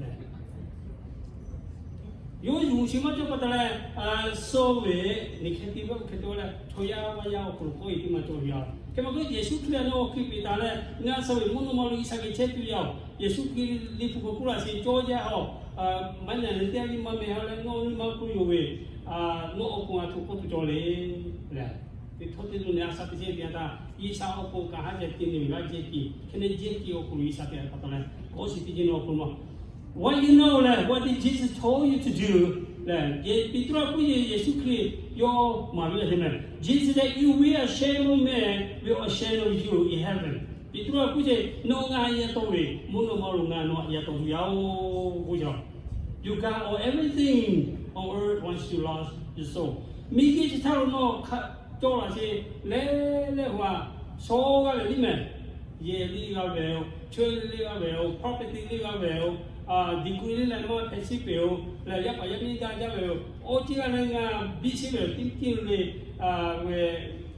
lehˬ, yawˇ yuˬ sheˍ maˇ cawˇ pa taw leh, suh ve nyi hk'e te ve hk'e te leh chaw yaˇ maˇ yaˇ awˬ hk'aw lo k'oˆ e teˇ maˇ cawˬ ve yoˬ. Hk'e ma k'o Yeˍsuˆ Hkriꞈ nawˬ hk'e piˇ taˍ leh, ngaˬ suh ve mvuhˇ naw ma lo G'uiˬsha geh chehˇ tuˬ yaˇ oˬ, Yeˍsuˆ Hkriꞈ liꞈ hpu k'o k'oˆ laˇ sheˍ, cawˇ jaˇ oˬ, maˇ nehˬ leh teˇ g'aˇ liˇ maˇ meh a leh nawˬ nyi ma k'oˆ yoˬ ve, nawˬ awˬ pon a htoꞈ k'oˆ tuˬ cawˬ le lehˬ, teˇ htawˇ teˇ lo nehˬ a sha teˇ chehˇ ve a htaˇ, G'uiˬsha awˬ pon kaꞈ haˉ ceh te nyi ve g'a jehˇ kiˬ hk'e leh jehˇ kiˬ awˬ hk'aw lo G'uiˬsha te pa taw leh, k'oˆ sheˍ teˇ ceuˬ nawˬ awˬ hk'aw lo maˇ What you know lehˬ, what did Jesus told you to do lehˬ, Peˍtruˆ k'oˆ ve Yeˍsuˆ Hkriꞈ yawˇ maˍ ve lehˬ, Jesus said that you will ashamed of men, will ashamed of you in heaven. Peˍtruˆ k'oˆ ve, nawˬ ngaˬ yaˇ taw ve, mvuhˇ naw ma lo ngaˬ nawˬ yaˇ taw tuˬ yaˇ oˬ k'oˆ ve, you got all everything on earth once you lost your soul. Miˬguiˬ chi htaˇ lo nawˬ hk'a cawˇ laꞈ sheˍ leh leh hu a, shaw g'a ve liˇ mehˬ, yehˬ liˇ g'a ve oˬ, chaweh liˇ g'a ve oˬ, property liˇ g'a ve oˬ, degree liˇ leh maˇ hpehꞈ shiˉ peuˬ oˬ leh, yaˇ paˍ yaˇ miˇ daˇ jaˇ ve oˬ, awˬ ceuˬ g'a leh ngaˬ biˇ shiˉ ve tiˇ tiˇ le ve,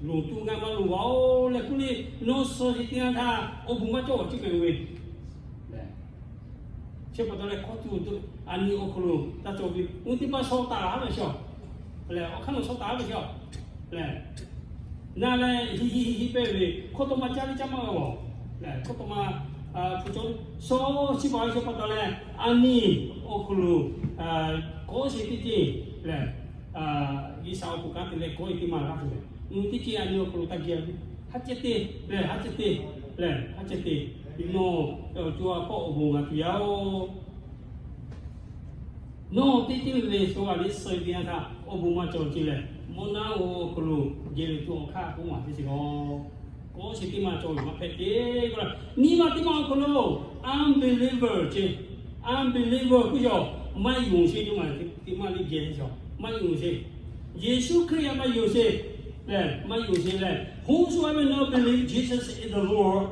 loˍ tuˬ ngaˬ maˇ loˍ g'a oˬ leh k'oˆ le, nawˬ suh sheˍ teˇ yanˇ htaˇ awˬ bon maˇ cawˇ awˬ ceuˬ hpehꞈ ve Chi pa taw leh hkawˇ tuˬ a nyi awˬ hk'aw lo taˇ cawˬ ve, oˇ teˇ paˆ shaw taˍ laˇ ve shaw lehˬ, awˬ hk'aˇ nawˬ shaw taˍ laˇ ve shaw lehˬ, na leh hiˆ hiˆ hiˆ hiˆ pehˇ ve hkawˇ taw ma caˇ liˇ caˇ maˇ g'a lawˬ lehˬ, hkawˇ taw ma hpu cawˇ shaw chi pa ve shaw pa taw leh, a nyi awˬ hk'aw lo kawˆ sheˍ teˇ ceuˬ lehˬ, G'uiˬsha awˬ pon kanˉ te leh kawˆ e teˇ maˇ g'a tuˬ lehˬ, mvuhˇ teˇ ceuˬ a nyi awˬ hk'aw lo taˇ geh ve, haˉ ceh te lehˬ, haˉ ceh te lehˬ, haˉ ceh te, nawˬ co a hpawˇ awˬ bon g'a tuˬ yaˇ oˬ. Nawˬ teˇ ceuˬ le shaw g'a liˇ suh ve teˇ yanˇ htaˇ awˬ bon maˇ cawˬ ce lehˬ, mvuhˇ naw awˬ hk'aw lo geh ve co awˬ hk'aˇ k'oˆ maˍ teˇ ceuˬ lawˬ. Kawˆ sheˍ teˇ maˇ cawˬ ve maˇ hpehꞈ ce k'o la, nyi ma teˇ maˇ awˬ hk'aw lo unbeliever ce, unbeliever k'oˆ yaˬ, maˇ yonˍ sheˍ teˇ maˇ, teˇ maˇ liˇ geh ve yaˬ, maˇ yonˍ sheˍ. Yeˍsuˆ Hkriꞈ htaꞈ maˇ yonˍ sheˍ lehˬ, maˇ yonˍ sheˍ lehˬ, whosoever not believe Jesus is the Lord,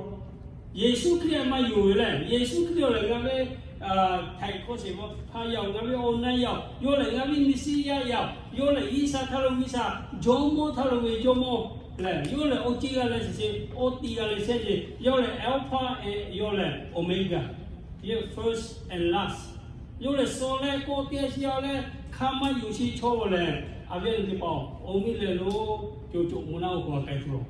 Yeˍsuˆ Hkriꞈ htaꞈ maˇ yonˍ ve lehˬ, Yeˍsuˆ Hkriꞈ awˬ lehˬ ngaˬ ve htaiˍ hkawˇ sheˍ maw hpa yaˬ, ngaˬ ve awˬ na yaˬ, yawˇ lehˬ ngaˬ ve Meˍsiˉyaˆ yaˬ, yawˇ lehˬ G'uiˬsha htaˇ lo G'uiˬsha, Jawˇmawˇ htaˇ lo ve Jawˇmawˇ lehˬ, yawˇ lehˬ awˬ ceˇ g'a leh sheˍ sheˍ, awˬ tiꞈ g'a leh sheˍ sheˍ, yawˇ lehˬ Alpha, yawˇ lehˬ Omega, yawˇ first and last. Yawˇ lehˬ suh leh kawˆ teˇ g'aˇ shiˍ a leh hk'a maˇ yonˍ sheˍ chaw lehˬ, a viˉ a nyi teˇ hpaˍ-oˬ, awˬ miˇ lehˬ lo co co mvuhˇ naw awˬ hk'aw lo k'ai tuˬ lawˬ.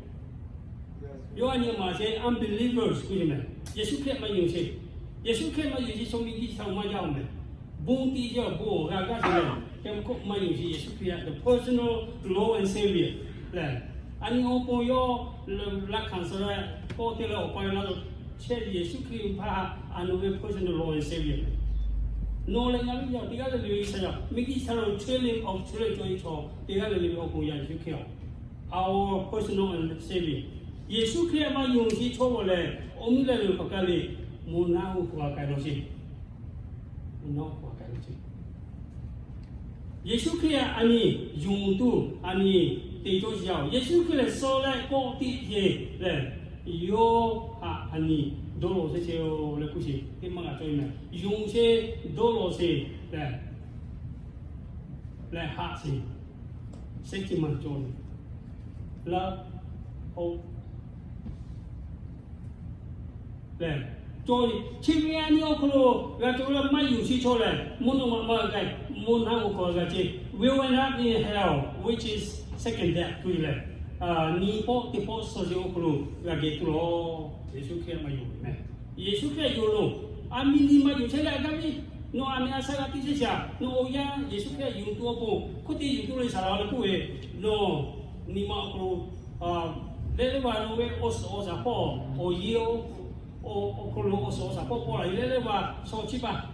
Yawˇ a nyi maˬ sheˍ unbelievers k'oˆ ve mehˬ. Yeˍsuˆ Hkriꞈ maˇ yonˍ sheˍ. Yeˍsuˆ Hkriꞈ maˇ yonˍ sheˍ chaw miˬ guiˬ chi htaꞈ maˇ jaˇ-oˬ mehˬ. Bon tiꞈ yawˇ bon g'a gaˇ sheˍ lehˬ, kehˬ mvuhˇ hk'oˆ maˇ yonˍ sheˍ Yeˍsuˆ Hkriꞈ htaꞈ the personal Lord and Savior lehˬ, a nyi awˬ pon yawˇ laꞈ hkanˍ suh leh kawˆ teˇ leh awˬ pa leh laˇ lo chehˇ Yeˍsuˆ Hkriꞈ hpaˇ a nawˬ ve personal Lord and Savior. Nawˬ lehˬ ngaˬ ve yaˇ teˇ g'aˇ le le ve G'uiˬsha yaˇ, miˬ guiˬ chi htaꞈ lo chehˇ le awˬ chehˇ le cawˇ ve chaw teˇ g'aˇ le le ve awˬ pon yaˇ Yeˍsuˆ Hkriꞈ-oˬ. Our personal Savior. Yeˍsuˆ Hkriꞈ maˇ yonˍ sheˍ chaw lehˬ, awˬ miˇ lehˬ lo hk'aˬ kaˇ le, mvuhˇ naw awˬ hk'aw lo k'ai lawˬ sheˍ. Mvuhˇ naw awˬ hk'aw lo k'ai lawˬ sheˍ. Yeˍsuˆ Hkriꞈ a nyi yonˍ tuˬ a nyi te cawˇ sheˍ yaˇ-oˬ. Yeˍsuˆ Hkriꞈ lehˬ suh leh kawˆ tiꞈ yeˬ lehˬ, yawˇ htaꞈ a nyi dawˇ lawˬ sheˍ sheˍ-oˬ leh k'oˆ sheˍ teˇ maˇ g'a cawˇ e mehˬ. Yonˍ sheˍ, dawˇ lawˬ sheˍ lehˬ, lehˬ haꞈ sheˍ, shehˉ chi maˇ cawˇ ve laˇ-oˆ. Lehˬ, cawˇ ve chi ve a nyi awˬ hk'aw lo g'a cawˇ leh maˇ yonˍ sheˍ chaw lehˬ, mvuhˇ naw ma maˇ g'a k'ai, mvuhˇ naw awˬ hk'aw lo g'a ce. Will end up in hell, which is second death k'oˆ ve lehˬ, nyi pawˆ teˇ pawˆ suh sheˍ awˬ hk'aw lo g'a geh tuˬ lawˬ. Yeˍsuˆ Hkriꞈ maˇ yonˍ ve mehˬ. Yeˍsuˆ Hkriꞈ yonˍ loˬ. A miˇ nyi ma yonˍ chehˇ leh a gaˇ ve, nawˬ a miˇ a shaˉ g'a teˇ chehˇ shaˍ, nawˬ awˬ yanˇ Yeˍsuˆ Hkriꞈ yonˍ tuˬ awˬ pon hk'oˆ te yonˍ tuˬ le shaˍ la leh k'oˆ ve, nawˬ nyi ma awˬ hk'aw lo Leh leh va lo ve awˬ suhˍ awˬ shaˍ hpawˇ awˬ yehˬ awˬ hk'aw lo awˬ suhˍ awˬ shaˍ hpawˇ pawˆ la ve leh leh va shaw chiˇ baˬ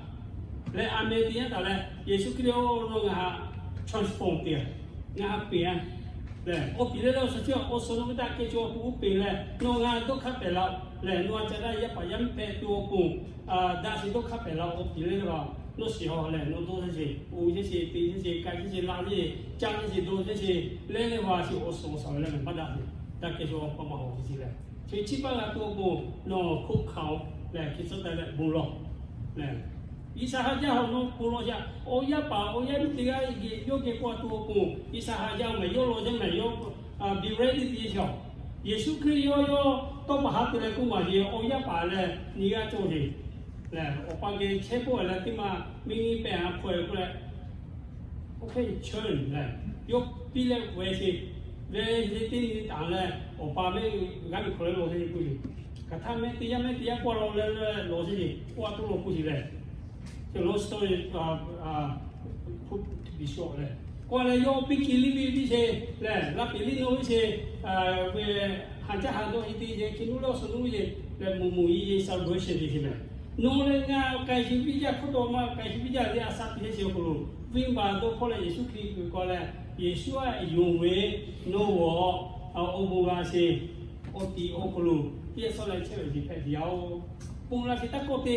leh a meh te yaˇ taˍ leh, Yeˍsuˆ Hkriꞈ-oˬ, nawˬ ngaˬ htaꞈ transform te a, ngaˬ htaꞈ peꞈ a lehˬ, awˬ piˍ leh leh awˬ suhˍ chi awˬ suhˍ nawˬ ve htaꞈ kehˬ cawˬ awˬ pon uˉ peꞈ leh nawˬ ngaˬ htaꞈ dawˇ hk'aˇ pehˬ laˇ-oˆ lehˬ, nawˬ a ca daˇ yaˇ paˍ yaˇ miˇ hpehꞈ tuˬ awˬ pon daꞈ sheˍ dawˇ hk'aˇ pehˬ laˇ-oˆ. Awˬ piˍ leh leh va nawˬ shiˍ haw lehˬ, nawˬ dawˇ chehˇ sheˍ, uˉ chehˇ sheˍ, te chehˇ sheˍ, ka chehˇ sheˍ, la chehˇ sheˍ, caˇ chehˇ sheˍ, dawˇ chehˇ sheˍ leh leh va chi awˬ suhˍ awˬ shaˍ ve leh ngaˬ baˆ daꞈ ve, daꞈ kehˬ cawˬ awˬ pa maˇ hawˬ ve chi lehˬ, chi chiˇ baˆ g'a tuˬ awˬ pon nawˬ hkoˆ hkanˍ-oˬ lehˬ, hk'e tcuhˉ taˍ leh bon lawˬ lehˬ, G'uiˬsha ha jaˇ hawˬ nawˬ bon lawˬ sheˍ. Awˬ yaˇ paˍ awˬ yaˇ miˇ teˇ g'aˇ yawˇ geh k'oˆ a tuˬ awˬ pon G'uiˬsha ha jaˇ mehˍ, yawˇ lawˬ jaˇ mehˍ, yawˇ be ready te sheˍ. Yeˍsuˆ Hkriꞈ yawˇ yawˇ tawˇ paˍ ha te leh k'oˆ maˍ sheˍ, awˬ yaˇ paˍ lehˬ nyi g'aˇ cawˬ sheˍ lehˬ, awˬ pa geh chehˇ k'oˆ leh teˇ maˬ miˇ nyi pehˬ a hk'aw e k'oˆ leh, oˇ hk'e chehˇ lehˬ, yawˇ piˇ leh wehˬ sheˍ. Leh leh teˇ nyi taˍ leh, awˬ pa mehˆ g'uˇ g'aˇ ve hk'aw leh lawˬ chehˇ k'oˆ sheˍ. Hk'aˬ htaˇ mehˆ teˇ yanˇ mehˆ teˇ yanˇ k'oˆ lawˬ leh leh lawˬ chehˇ sheˍ, k'oˆ a tuˬ lawˬ k'oˆ sheˍ lehˬ, lawˬ to be short lehˬ, k'oˆ leh yawˇ piˇ kiˬ liˇ ve piˇ sheˍ lehˬ, laˇ peˍ liˇ nawˬ ve sheˍ ve, haˍ jaˇ haˍ dawˇ e te sheˍ, hk'e nuˇ lawˇ suhˍ nuˇ ve sheˍ lehˬ, moˍ moˍ yeˬ yeˬ celebration te sheˍ lehˬ, nawˬ leh ngaˬ k'ai sheˍ piˇ jaˇ hk'oˆ taw maˇ k'ai sheˍ piˇ jaˇ leh a shaꞈ te sheˍ awˬ hk'aw lo, venˇbaˆ dawˇ hpawˇ leh Yeˍsuˆ Hkriꞈ kuiˬ k'aw leh, Yeˍsuˆ aꞈ yonˍ ve nawˬ g'awˬ awˬ bon g'a sheˍ. Awˬ tiˍ awˬ hk'aw lo teˇ g'aˇ shawˉ leh chehˇ ve sheˍ hpehꞈ te yaˇ-oˬ. Bon la sheˍ taˇ kawˆ te,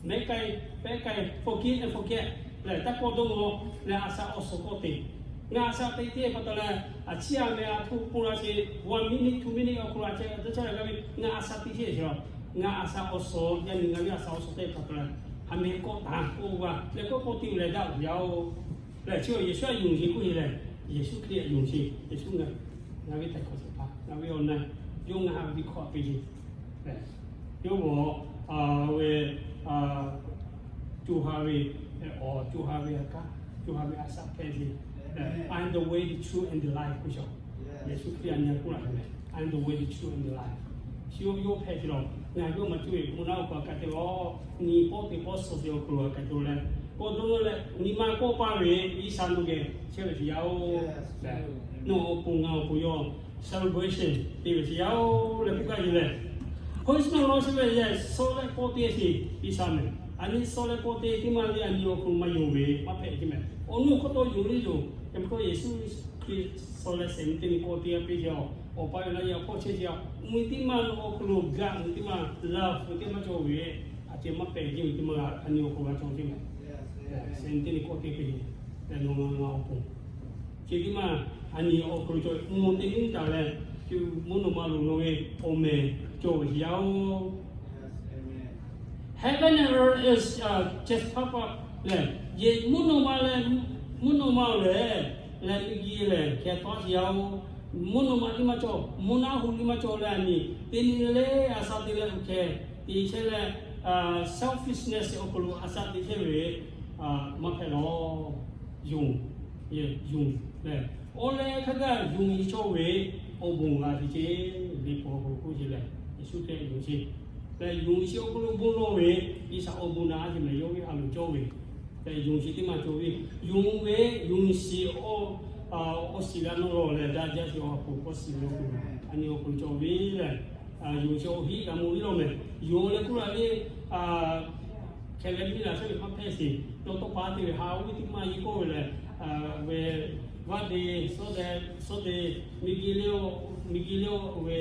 mehˉ k'ai, pehˉ k'ai, forgive and forget lehˬ, taˇ kawˆ dawˇ nawˬ leh a shaꞈ awˬ suhˍ kawˆ te. Ngaˬ a shaꞈ te te pa taw leh, a ciˉ a meh a htoꞈ bon la sheˍ, one minute, two minute awˬ hk'aw lo a ceh a dawˇ caˇ g'a ve, ngaˬ a shaꞈ te sheˍ sheˍ lawˬ. Ngaˬ a shaꞈ awˬ suhˍ yaˇ nyi ngaˬ ve a shaꞈ awˬ suhˍ te pa taw leh, a meh kawˆ taˍ k'oˆ g'a leh kawˆ kawˆ te leh daꞈ yaˇ-oˬ. Lehˬ, chi Yeˍsuˆ aꞈ yonˍ sheˍ k'oˆ sheˍ lehˬ, Yeˍsuˆ Hkriꞈ aꞈ yonˍ sheˍ. Yeˍsuˆ ngaˬ ve htaiˍ hkawꞈ shehˍ hpaˇ, ngaˬ ve awˬ na, yawˇ ngaˬ ve hkawˇ aꞈ piˇ sheˍ. Yawˇ g'awˬ ve co ha ve, awˬ co ha ve a kaˉ, co ha ve a shaꞈ hpehꞈ ve, I am the way, the truth and the life k'oˆ sheˍ. Yeˍsuˆ Hkriꞈ aꞈ nyi k'oˆ laˇ ve, I am the way, the truth and the life. Chi yawˇ hpehꞈ ve lawˬ. Ngaˬ yawˇ maˬ cuˇ ve mvuhˇ naˆ awˬ hk'aw k'ai te lawˬ, nyi pawˆ te pawˆ suh ve awˬ hk'aw lo k'ai te leh, k'awꞈ dawˇ nawˇ leh nyi ma kawˆ paˇ ve G'uiˬsha nawˬ geh chehˇ ve teˇ yanˇ-oˬ. Nawˬ awˬ pon ngaˬ awˬ pon yawˇ celebration te ve teˇ yanˇ-oˬ leh k'oˆ gaˇ ve lehˬ, Christmas lawˬ sheˍ ve lehˬ, suh leh kawˆ te sheˍ G'uiˬsha mehˍ. Aˬ nyi suh leh kawˆ te teˇ maˇ le, aˬ nyi awˬ hk'aw lo maˇ yonˍ ve maˇ hpehꞈ ve mehˍ. Awˬ nuˇ hk'aw taw yonˍ le yoˬ. Yaꞈ hk'aˇ Yeˍsuˆ Hkriꞈ suh leh sehˍ nyi teˇ nyi kawˆ te a piˇ sheˍ-oˬ. Awˬ pa ve la yaꞈ hk'aw chehˇ sheˍ-a. Mvuhˇ miˬ teˇ maˇ nawˬ awˬ hk'aw lo gaꞈ mvuhˇ teˇ maˇ love teˇ maˇ cawˬ ve, aˬ ceh maˇ hpehꞈ ve mvuhˇ miˬ teˇ maˇ aˬ nyi awˬ hk'aw lo g'a cawˬ ve mehˍ. Sehˍ nyi teˇ nyi kawˆ te piˇ leh nawˬ ngaˬ awˬ pon, chi teˇ maˇ aˬ nyi awˬ hk'aw lo cawˬ ve mvuhˇ miˬ teˇ nyi taˍ leh, mvuhˇ naw ma lo nawˬ ve awˬ mehˍ cawˬ ve sheˍ yaˇ-oˬ. Heaven and earth is just pass by lehˬ, yehˬ mvuhˇ naw ma leh, mvuhˇ naw ma lehˬ, leh miˬ guiˬ lehˬ hkeh tawˆ sheˍ yaˇ-oˬ. Mvuhˇ naw ma teˇ maˇ cawˬ, mvuhˇ naw hui teˇ maˇ cawˬ leh aˬ nyi teˇ nyi leh a shaꞈ te leh uˬ hkeh te chehˇ leh, selfishness awˬ hk'aw lo a shaꞈ te chehˇ ve maˇ hpehꞈ lawˬ. Yonˍ, yonˍ lehˬ, awˬ leh hk'a gaˬ yonˍ sheˍ cawˬ ve awˬ bon g'a te ce, liꞈ hpu awˬ hk'aw lo k'oˆ ce lehˬ, Yeˍsuˆ Hkriꞈ yonˍ sheˍ lehˬ, yonˍ sheˍ awˬ hk'aw lo bon lawˬ ve, G'uiˬsha awˬ bon naꞈ a ce lehˬ, yawˇ ve a loˍ cawˬ ve lehˬ, yonˍ sheˍ teˇ maˇ cawˬ ve, yonˍ ve, yonˍ sheˍ awˬ, awˬ shiˍ g'a nawˇ lawˬ lehˬ, daꞈ jaˇ sheˍ awˬ hk'aw lo k'awꞈ shiˍ ve awˬ hk'aw lo, aˬ nyi awˬ hk'aw lo cawˬ ve lehˬ, yonˍ sheˍ awˬ hiˉ g'a mawˬ ve lawˬ mehˍ. Yonˍ leh k'oˆ laˇ ve, hkeh leh miˇ laˬ shawˉ ve hk'a hpehˇ sheˍ, yawˇ tawˇ pa te ve ha oˇ ve teˇ maˇ yeˇ kawˆ ve lehˬ, ve vaˇ de, suhˉ de, suhˉ de, miˬ guiˬ le, miˬ guiˬ le ve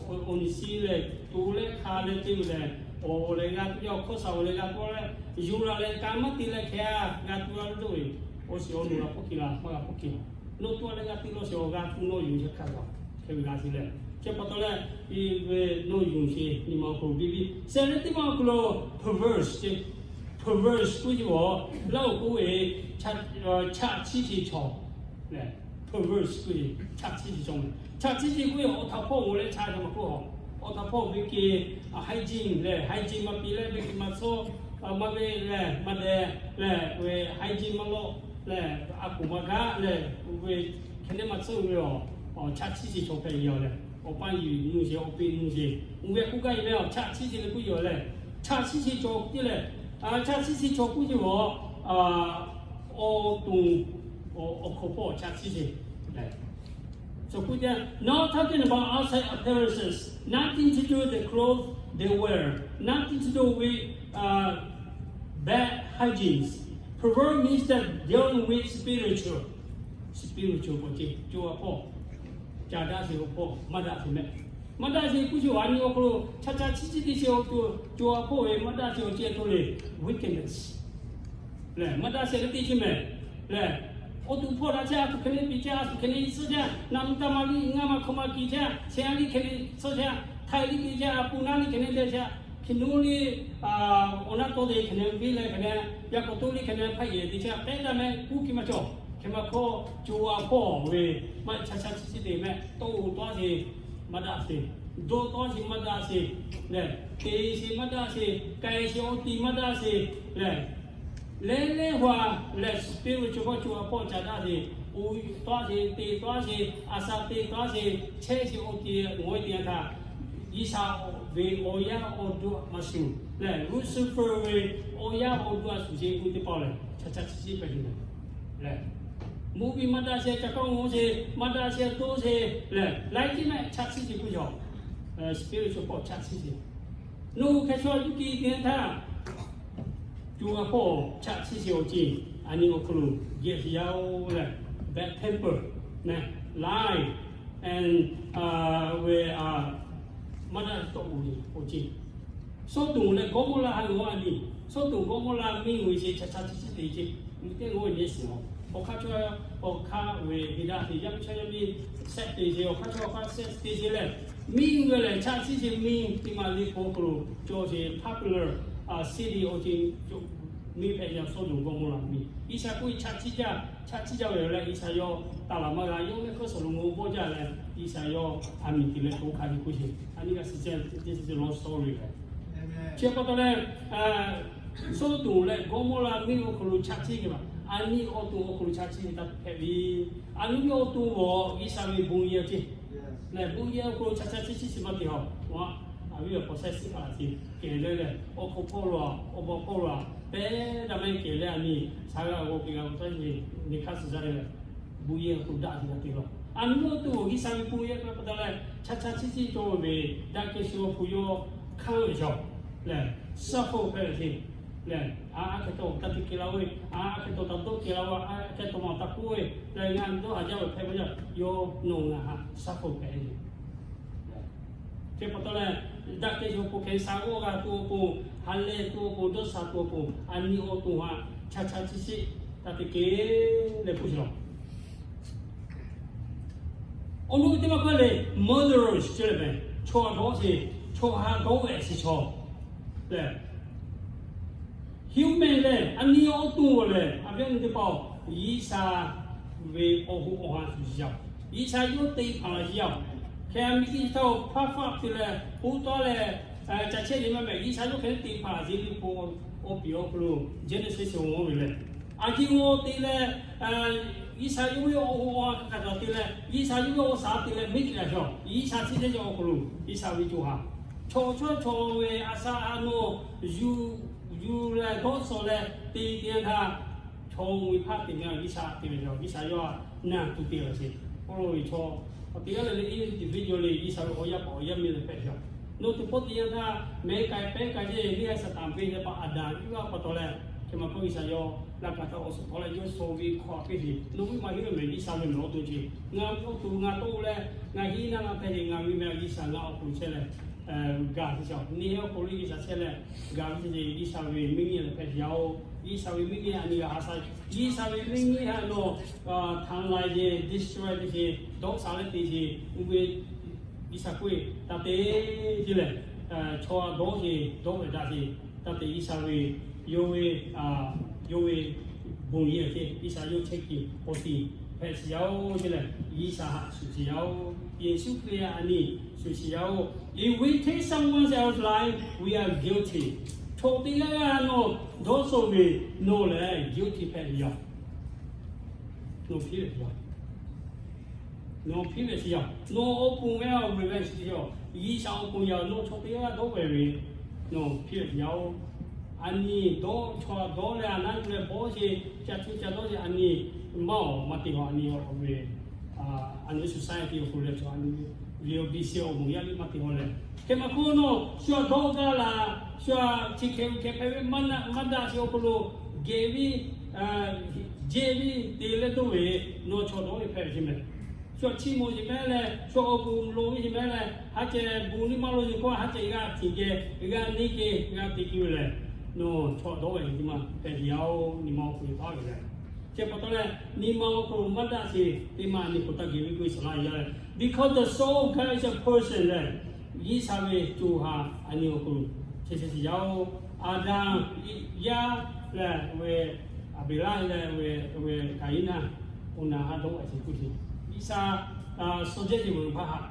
awˬ nyi shiˍ lehˬ, to leh hk'a leh te ve lehˬ, awˬ leh g'a tuˬ yaˇ awˬ hkawˇ shaˍ awˬ leh g'a tuˬ leh, yonˍ la leh ka maˇ te leh hkeh a g'a tuˬ a ve dawˇ ve, awˬ shiˍ awˬ nu g'a hpawˇ hkiˬ la maˇ g'a hpawˇ hkiˬ, nawˬ to leh g'a te lawˬ sheˍ awˬ g'a tuˬ nawˬ yonˍ sheˍ hk'a gaˬ hk'e ve g'a te lehˬ, chi pa taw leh, ve nawˬ yonˍ sheˍ nyi ma awˬ hk'aw lo biˇ biˇ sehˍ leh teˇ maˇ awˬ hk'aw lo perverse ce, perverse k'oˆ ce a, Laˇ huˍ k'oˆ ve chaꞈ chiˇ sheˍ chaw lehˬ, perverse k'oˆ ve chaꞈ chiˇ sheˍ chaw mehˍ. Chaꞈ chiˇ sheˍ k'oˆ ve awˬ htaꞈ hpawˇ g'awˬ leh chaꞈ ca maˇ k'oˆ a, awˬ htaꞈ hpawˇ ve ke, hygiene lehˬ, hygiene maˇ piˇ leh ve ke maˇ tsuhˇ, maˇ ve lehˬ maˇ dehˬ lehˬ ve hygiene maˇ lawˆ lehˬ, a koˍ maˇ gaˆ lehˬ, ve hkeh neˉ maˇ tsuhˇ ve a, chaꞈ chiˇ sheˍ chaw hpehꞈ ve a lehˬ, awˬ pa yuˬ nu sheˍ, awˬ peꞈ nu sheˍ, uˬ ve k'oˆ gaˇ ve lehˬ, chaꞈ chiˇ sheˍ leh k'oˆ ve a lehˬ, chaꞈ chiˇ sheˍ chaw k'oˆ ce lehˬ, chaꞈ chiˇ sheˍ chaw k'oˆ ce a, awˬ to, awˬ hk'aw hpawˇ chaꞈ chiˇ sheˍ lehˬ So put there, not talking about outside appearances, nothing to do with the clothes they wear, nothing to do with uh, bad hygiene. Pervert means that dealing with spiritual, spiritual ကိုကြည့် ကြိုဝ်အဖှီၣ် ca daꞈ sheˍ awˬ hpawˇ maˇ daꞈ sheˍ mehˍ. Maˇ daꞈ sheˍ ကုသိုလ် a nyi awˬ hk'aw lo chaꞈ chaꞈ chiˇ chiˇ te sheˍ awˬ hk'aw lo, cawˬ a hpawˇ ve maˇ daꞈ sheˍ awˬ ceuˬ hk'aw lo lehˬ, wickedness lehˬ, maˇ daꞈ sheˍ leh te sheˍ mehˍ lehˬ. Awˬ to hpawˇ daꞈ chehˇ, a tuˬ hk'e le piˍ chehˇ, a tuˬ hk'e le suhˆ chehˇ, naˬ mvuhˇ taˇ ma liˇ ngaˇ ma hkawˇ ma kiˬ chehˇ, shehˍ a liˇ hk'e le suhˆ chehˇ, htaiˍ liˇ piˍ chehˇ, a pu naˉ liˇ hk'e le leh chehˇ, hkiˬ nuˇ liˇ awˬ naˉ tawˇ te hk'e le viˇ leh hk'e le, yaˇ k'awꞈ toˇ liˇ hk'e le hpaˇ yehˬ te chehˇ, k'ehˉ daꞈ mehˍ, kuˇ kiˇ maˇ cawˬ. Hk'e maˇ hkawˇ, cawˬ a hpawˇ ve maˇ chaꞈ chaꞈ chiˇ chiˇ te mehˍ, tawˇ oˬ tawˇ a sheˍ maˇ daꞈ sheˍ, dawˇ tawˇ a sheˍ maˇ daꞈ sheˍ lehˬ, te sheˍ maˇ daꞈ sheˍ, k'ai sheˍ awˬ tiˍ maˇ daꞈ sheˍ lehˬ, leh leh hu a lehˬ, spiritual hpawˇ cawˬ a hpawˇ ca daꞈ sheˍ, oˬ tawˇ a sheˍ, te tawˇ a sheˍ, a sha te tawˇ a sheˍ, chehˇ sheˍ awˬ tiˍ ngaˬ hui te a htaꞈ G'uiˬsha ve awˬ yaˇ awˬ duˇ maˇ shuˍ lehˬ, Lucifer ve awˬ yaˇ awˬ duˇ a shuˍ sheˍ g'uˇ teˇ hpaˍ lehˬ, chaꞈ chaꞈ chiˇ chiˇ hpehꞈ tuˬ lehˬ, mvuhˇ miˬ maˇ daꞈ sheˍ, ca kawˇ ngawˬ sheˍ maˇ daꞈ sheˍ, toˇ sheˍ lehˬ, laiˉ ceuˬ mehˍ chaꞈ chiˇ chiˇ puiˉ cawˬ. Spiritual hpawˇ chaꞈ chiˇ sheˍ. Nawˬ hui hk'e chaw yuˇ kiˇ te htaˇ, cawˬ a hpawˇ chaꞈ chiˇ sheˍ awˬ ceuˬ a nyi awˬ hk'aw lo geh sheˍ yaˇ oˬ lehˬ, bad temper, lie, and ve maˇ daꞈ tawˆ oˬ ve awˬ ceuˬ. Sawˉdonˍ leh Gawˇmawˇraˆ ha lehˬ a nyi, Sawˉdonˍ Gawˇmawˇraˆ miˇ oˬ ve sheˍ chaꞈ chaꞈ chiˇ chiˇ te ce. Mvuhˇ teˇ g'aˇ ve nyi shiˍ a, awˬ hk'aˇ chaw, awˬ hk'aˇ ve heˍ daꞈ te yaˇ miˇ chaw yaˇ miˇ shehˆ te sheˍ, awˬ hk'aˇ chaw awˬ hk'aˇ shehˆ te sheˍ leh, miˇ ve lehˬ chaꞈ chiˇ sheˍ miˇ teˇ maˬ liˇ hk'aw hk'aw lo cawˬ sheˍ, popular city awˬ ceuˬ miˇ hpehꞈ yaˇ Sawˉdonˍ Gawˇmawˇraˆ miˇ. G'uiˬsha k'oˆ ve chaꞈ chiˇ jaˇ, chaꞈ chiˇ jaˇ ve lehˬ, G'uiˬsha yawˇ taˍ laˬ maˇ g'a, yawˇ mehˆ hk'aˇ suhˍ lo ngaˬ hui bawˆ jaˇ leh, G'uiˬsha yawˇ a miˍ te leh to hk'a ve k'oˆ sheˍ. A nyi g'a shiˍ ce, te shiˍ ce lawˬ sawˉ ve lehˬ, chi pa taw leh, Sawˉdonˍ leh Gawˇmawˇraˆ miˇ awˬ hk'aw lo chaꞈ chiˇ ve maˬ, a nyi awˬ to awˬ hk'aw lo chaꞈ chiˇ ve taˇ hpehꞈ ve. A nyi ve awˬ to g'awˬ G'uiˬsha ve bon yehˬ ce lehˬ, bon yehˬ awˬ hk'aw lo chaꞈ chaꞈ chiˇ chiˇ shiˍ maˇ te a, a viˉ awˬ hk'aw shehˆ shiˉ hk'aˬ ce kehˬ leh lehˬ, awˬ hk'aw hpawˇ lo a, awˬ baw hpawˇ lo a, pehˉ daꞈ mehˆ kehˬ leh a nyi shaˍ g'a g'awˬ ke g'a g'awˬ taˇ nyi, nyi hk'aˇ suh jaˇ leh, bon yehˬ awˬ hk'aw lo daꞈ te g'a te law. A nyi awˬ to g'awˬ G'uiˬsha ve bon yehˬ pa taw leh, chaꞈ chaꞈ chiˇ chiˇ cawˬ ve daꞈ kehˬ shiˍ awˬ hk'aw lo yawˇ hkanˇ ve cawˬ lehˬ, suhˉ hpawˇ hpehꞈ ve ce lehˬ, a a hk'e taw taˇ te kehˬ la ve, a a hk'e taw taˇ dawˇ kehˬ la ve, a a hk'e taw maˬ taˇ k'oˆ ve lehˬ, ngaˬ dawˇ haˍ jaˇ ve hpehꞈ ve yaˇ, yawˇ nawˬ ngaˬ haꞈ suhˉ hpawˇ hpehꞈ ve Chi pa taw leh, daꞈ kehˬ shiˍ awˬ hk'aw lo hkeh sha g'awˇ g'a tuˬ awˬ pon, ha lehˬ tuˬ awˬ pon, dawˇ sha tuˬ awˬ pon, a nyi awˬ to haꞈ chaꞈ chaꞈ chiˇ chiˇ taˇ te kehˬ leh hpu shiˍ law. Awˬ nu teˇ maˇ hkawˇ lehˬ, murderers ce leh mehˍ, chaw ha dawˇ sheˍ, chaw ha dawˇ ve shiˍ chaw lehˬ, human lehˬ a nyi awˬ to lehˬ, a viˉ awˬ nyi teˇ hpaˍ-oˬ, G'uiˬsha ve awˬ hoꞈ awˬ ha shuˍ shiˍ yaˇ-oˬ, G'uiˬsha yawˇ te hpanˍ laˬ shiˍ yaˇ-oˬ, hk'e a miˬ tiˇ chi htaˇ awˬ hpaˇ faˆ te leh, hoˉ tawˉ leh, ca chehˇ ve maˇ mehˍ. G'uiˬsha yawˇ hk'e te hpanˍ laˬ shiˍ liꞈ hpu awˬ piˍ awˬ hk'aw lo, Genesis awˬ g'awˇ ve lehˬ, a ciˉ g'awˇ te leh, G'uiˬsha yawˇ ve awˬ hoꞈ awˬ ha hk'aˬ hk'aˬ te leh, G'uiˬsha yawˇ ve awˬ shaˍ te leh, miˇ kiꞈ a shaˍ, G'uiˬsha chi teˇ ceuˬ awˬ hk'aw lo, G'uiˬsha ve co ha, chaw chaw chaw ve a shaˍ a nawˬ yuˬ yuˬ leh dawˇ shawˍ leh te te htaˇ, chaw ve hpaˇ te ve G'uiˬsha te ve, G'uiˬsha yawˇ a naˬ tuˬ te laˬ sheˍ. K'oˆ lo ve chaw, awˬ te g'aˇ lehˬ leh individual lehˬ G'uiˬsha ve awˬ yaˇ paˍ awˬ yaˇ miˇ lehˬ hpehꞈ ve. Nawˬ tuˬ pawˆ te yanˇ htaˇ, mehˍ k'ai pehˉ k'ai ceˇ, neˇ haiˬ Saˍtanˍ ve leh pa Aˍdanˍ Iˉvaˆ pa taw leh, hk'e maˬ hpawˇ G'uiˬsha yawˇ laꞈ kaꞈ htaꞈ awˬ suhˍ hk'aw leh yawˇ shaw ve hkawˇ a piˇ sheˍ. Nawˬ ve maˬ hiˉ ve mehˍ G'uiˬsha ve mehˍ awˬ to ce. Ngaˬ ve awˬ to ngaˬ tawˆ leh, ngaˬ hiˉ naˆ laˇ hpehꞈ ve ngaˬ ve mehˍ G'uiˬsha ngaˬ awˬ hk'aw lo chehˇ leh, gaˬ te shaˍ. Neˇ haiˬ awˬ hk'aw lo G'uiˬsha chehˇ leh, gaˬ ve ce G'uiˬsha ve miˇ nyi lehˬ hpehꞈ yaˇ-oˬ. G'uiˬsha ve miˇ nyi a nyi g'a ha sha, G'uiˬsha ve miˇ nyi haꞈ nawˬ htaꞈ laiˬ ce, destroy te ce, dawˇ sha leh te ce, uˇ ve G'uiˬsha k'oˆ ve, taˇ te ce lehˬ, chaw dawˇ ce, dawˇ ve daꞈ ce, taˇ te G'uiˬsha ve, yawˇ ve, yawˇ ve bon yehˬ ce, G'uiˬsha yawˇ chehˇ kuiˬ awˬ tiˍ hpehꞈ shiˍ yaˇ-oˬ ce lehˬ, G'uiˬsha haꞈ shuˍ shiˍ yaˇ-oˬ. Yeˍsuˆ Hkriꞈ a nyi shuˍ shiˍ yaˇ-oˬ. If we take someone else's life, we are guilty. Chaw teˇ g'aˇ g'aˇ nawˬ dawˇ shawˍ ve, nawˬ lehˬ guilty hpehꞈ ve yoˬ. Nawˬ hpiˇ ve yoˬ. Nawˬ hpiˇ ve shiˍ yaˇ, nawˬ awˬ pon ve awˬ meh ve shiˍ yaˇ, G'uiˬsha awˬ pon yaˇ, nawˬ chaw teˇ g'aˇ dawˇ ve ve, nawˬ hpiˇ ve shiˍ yaˇ-oˬ. A nyi dawˇ, chaw dawˇ leh a naˉ yuˬ leh bawˇ ce, ca cuˇ ca dawˇ ce a nyi, maˇ awˬ maˇ te a nyi awˬ ve, a nyi society awˬ hk'aw lo leh chaw a nyi ve awˬ viˉ awˬ nyi awˬ moˍ yaˇ liˇ maˇ te haw leh, hk'e maˇ hk'oˆ nawˬ shu a dawˇ gaˇ la, shu a chi hk'e hk'e hpehꞈ ve maˇ daꞈ maˇ daꞈ chi awˬ hk'aw lo geh ve, jehˇ ve te leh dawˇ ve, nawˬ chaw dawˇ ve hpehꞈ ve chi mehˍ. Shu a chi mawˬ yeˬ mehˍ leh, shu a awˬ puˍ loˍ ve yeˬ mehˍ leh, ha ceh bon liˇ maˇ lo yeˬ k'o ha ceh g'a tiꞈ geh g'a neˇ geh g'a te tuˬ ve lehˬ, nawˬ chaw dawˇ ve chi maˇ hpehꞈ ve yaˇ-oˬ, nyi ma awˬ hk'aw lo taˍ ve lehˬ. Chi pa taw leh nyi ma awˬ hk'aw lo maˇ daꞈ sheˍ teˇ maˇ a nyi k'o taˇ geh ve k'oˆ ve saˍ laꞈ yaˇ lehˬ, because the soul of God is a person lehˬ, G'uiˬsha ve co ha a nyi awˬ hk'aw lo chehˇ chehˇ sheˍ yaˇ-oˬ. Aˍdanˍ yaˇ lehˬ ve, Aˍbeˍlaˆ lehˬ ve, Kaˍiˉnaˆ, awˬ na haˉ dawˇ ve sheˍ k'oˆ sheˍ. G'uiˬsha suh jehˇ sheˍ ve hpaˇ haꞈ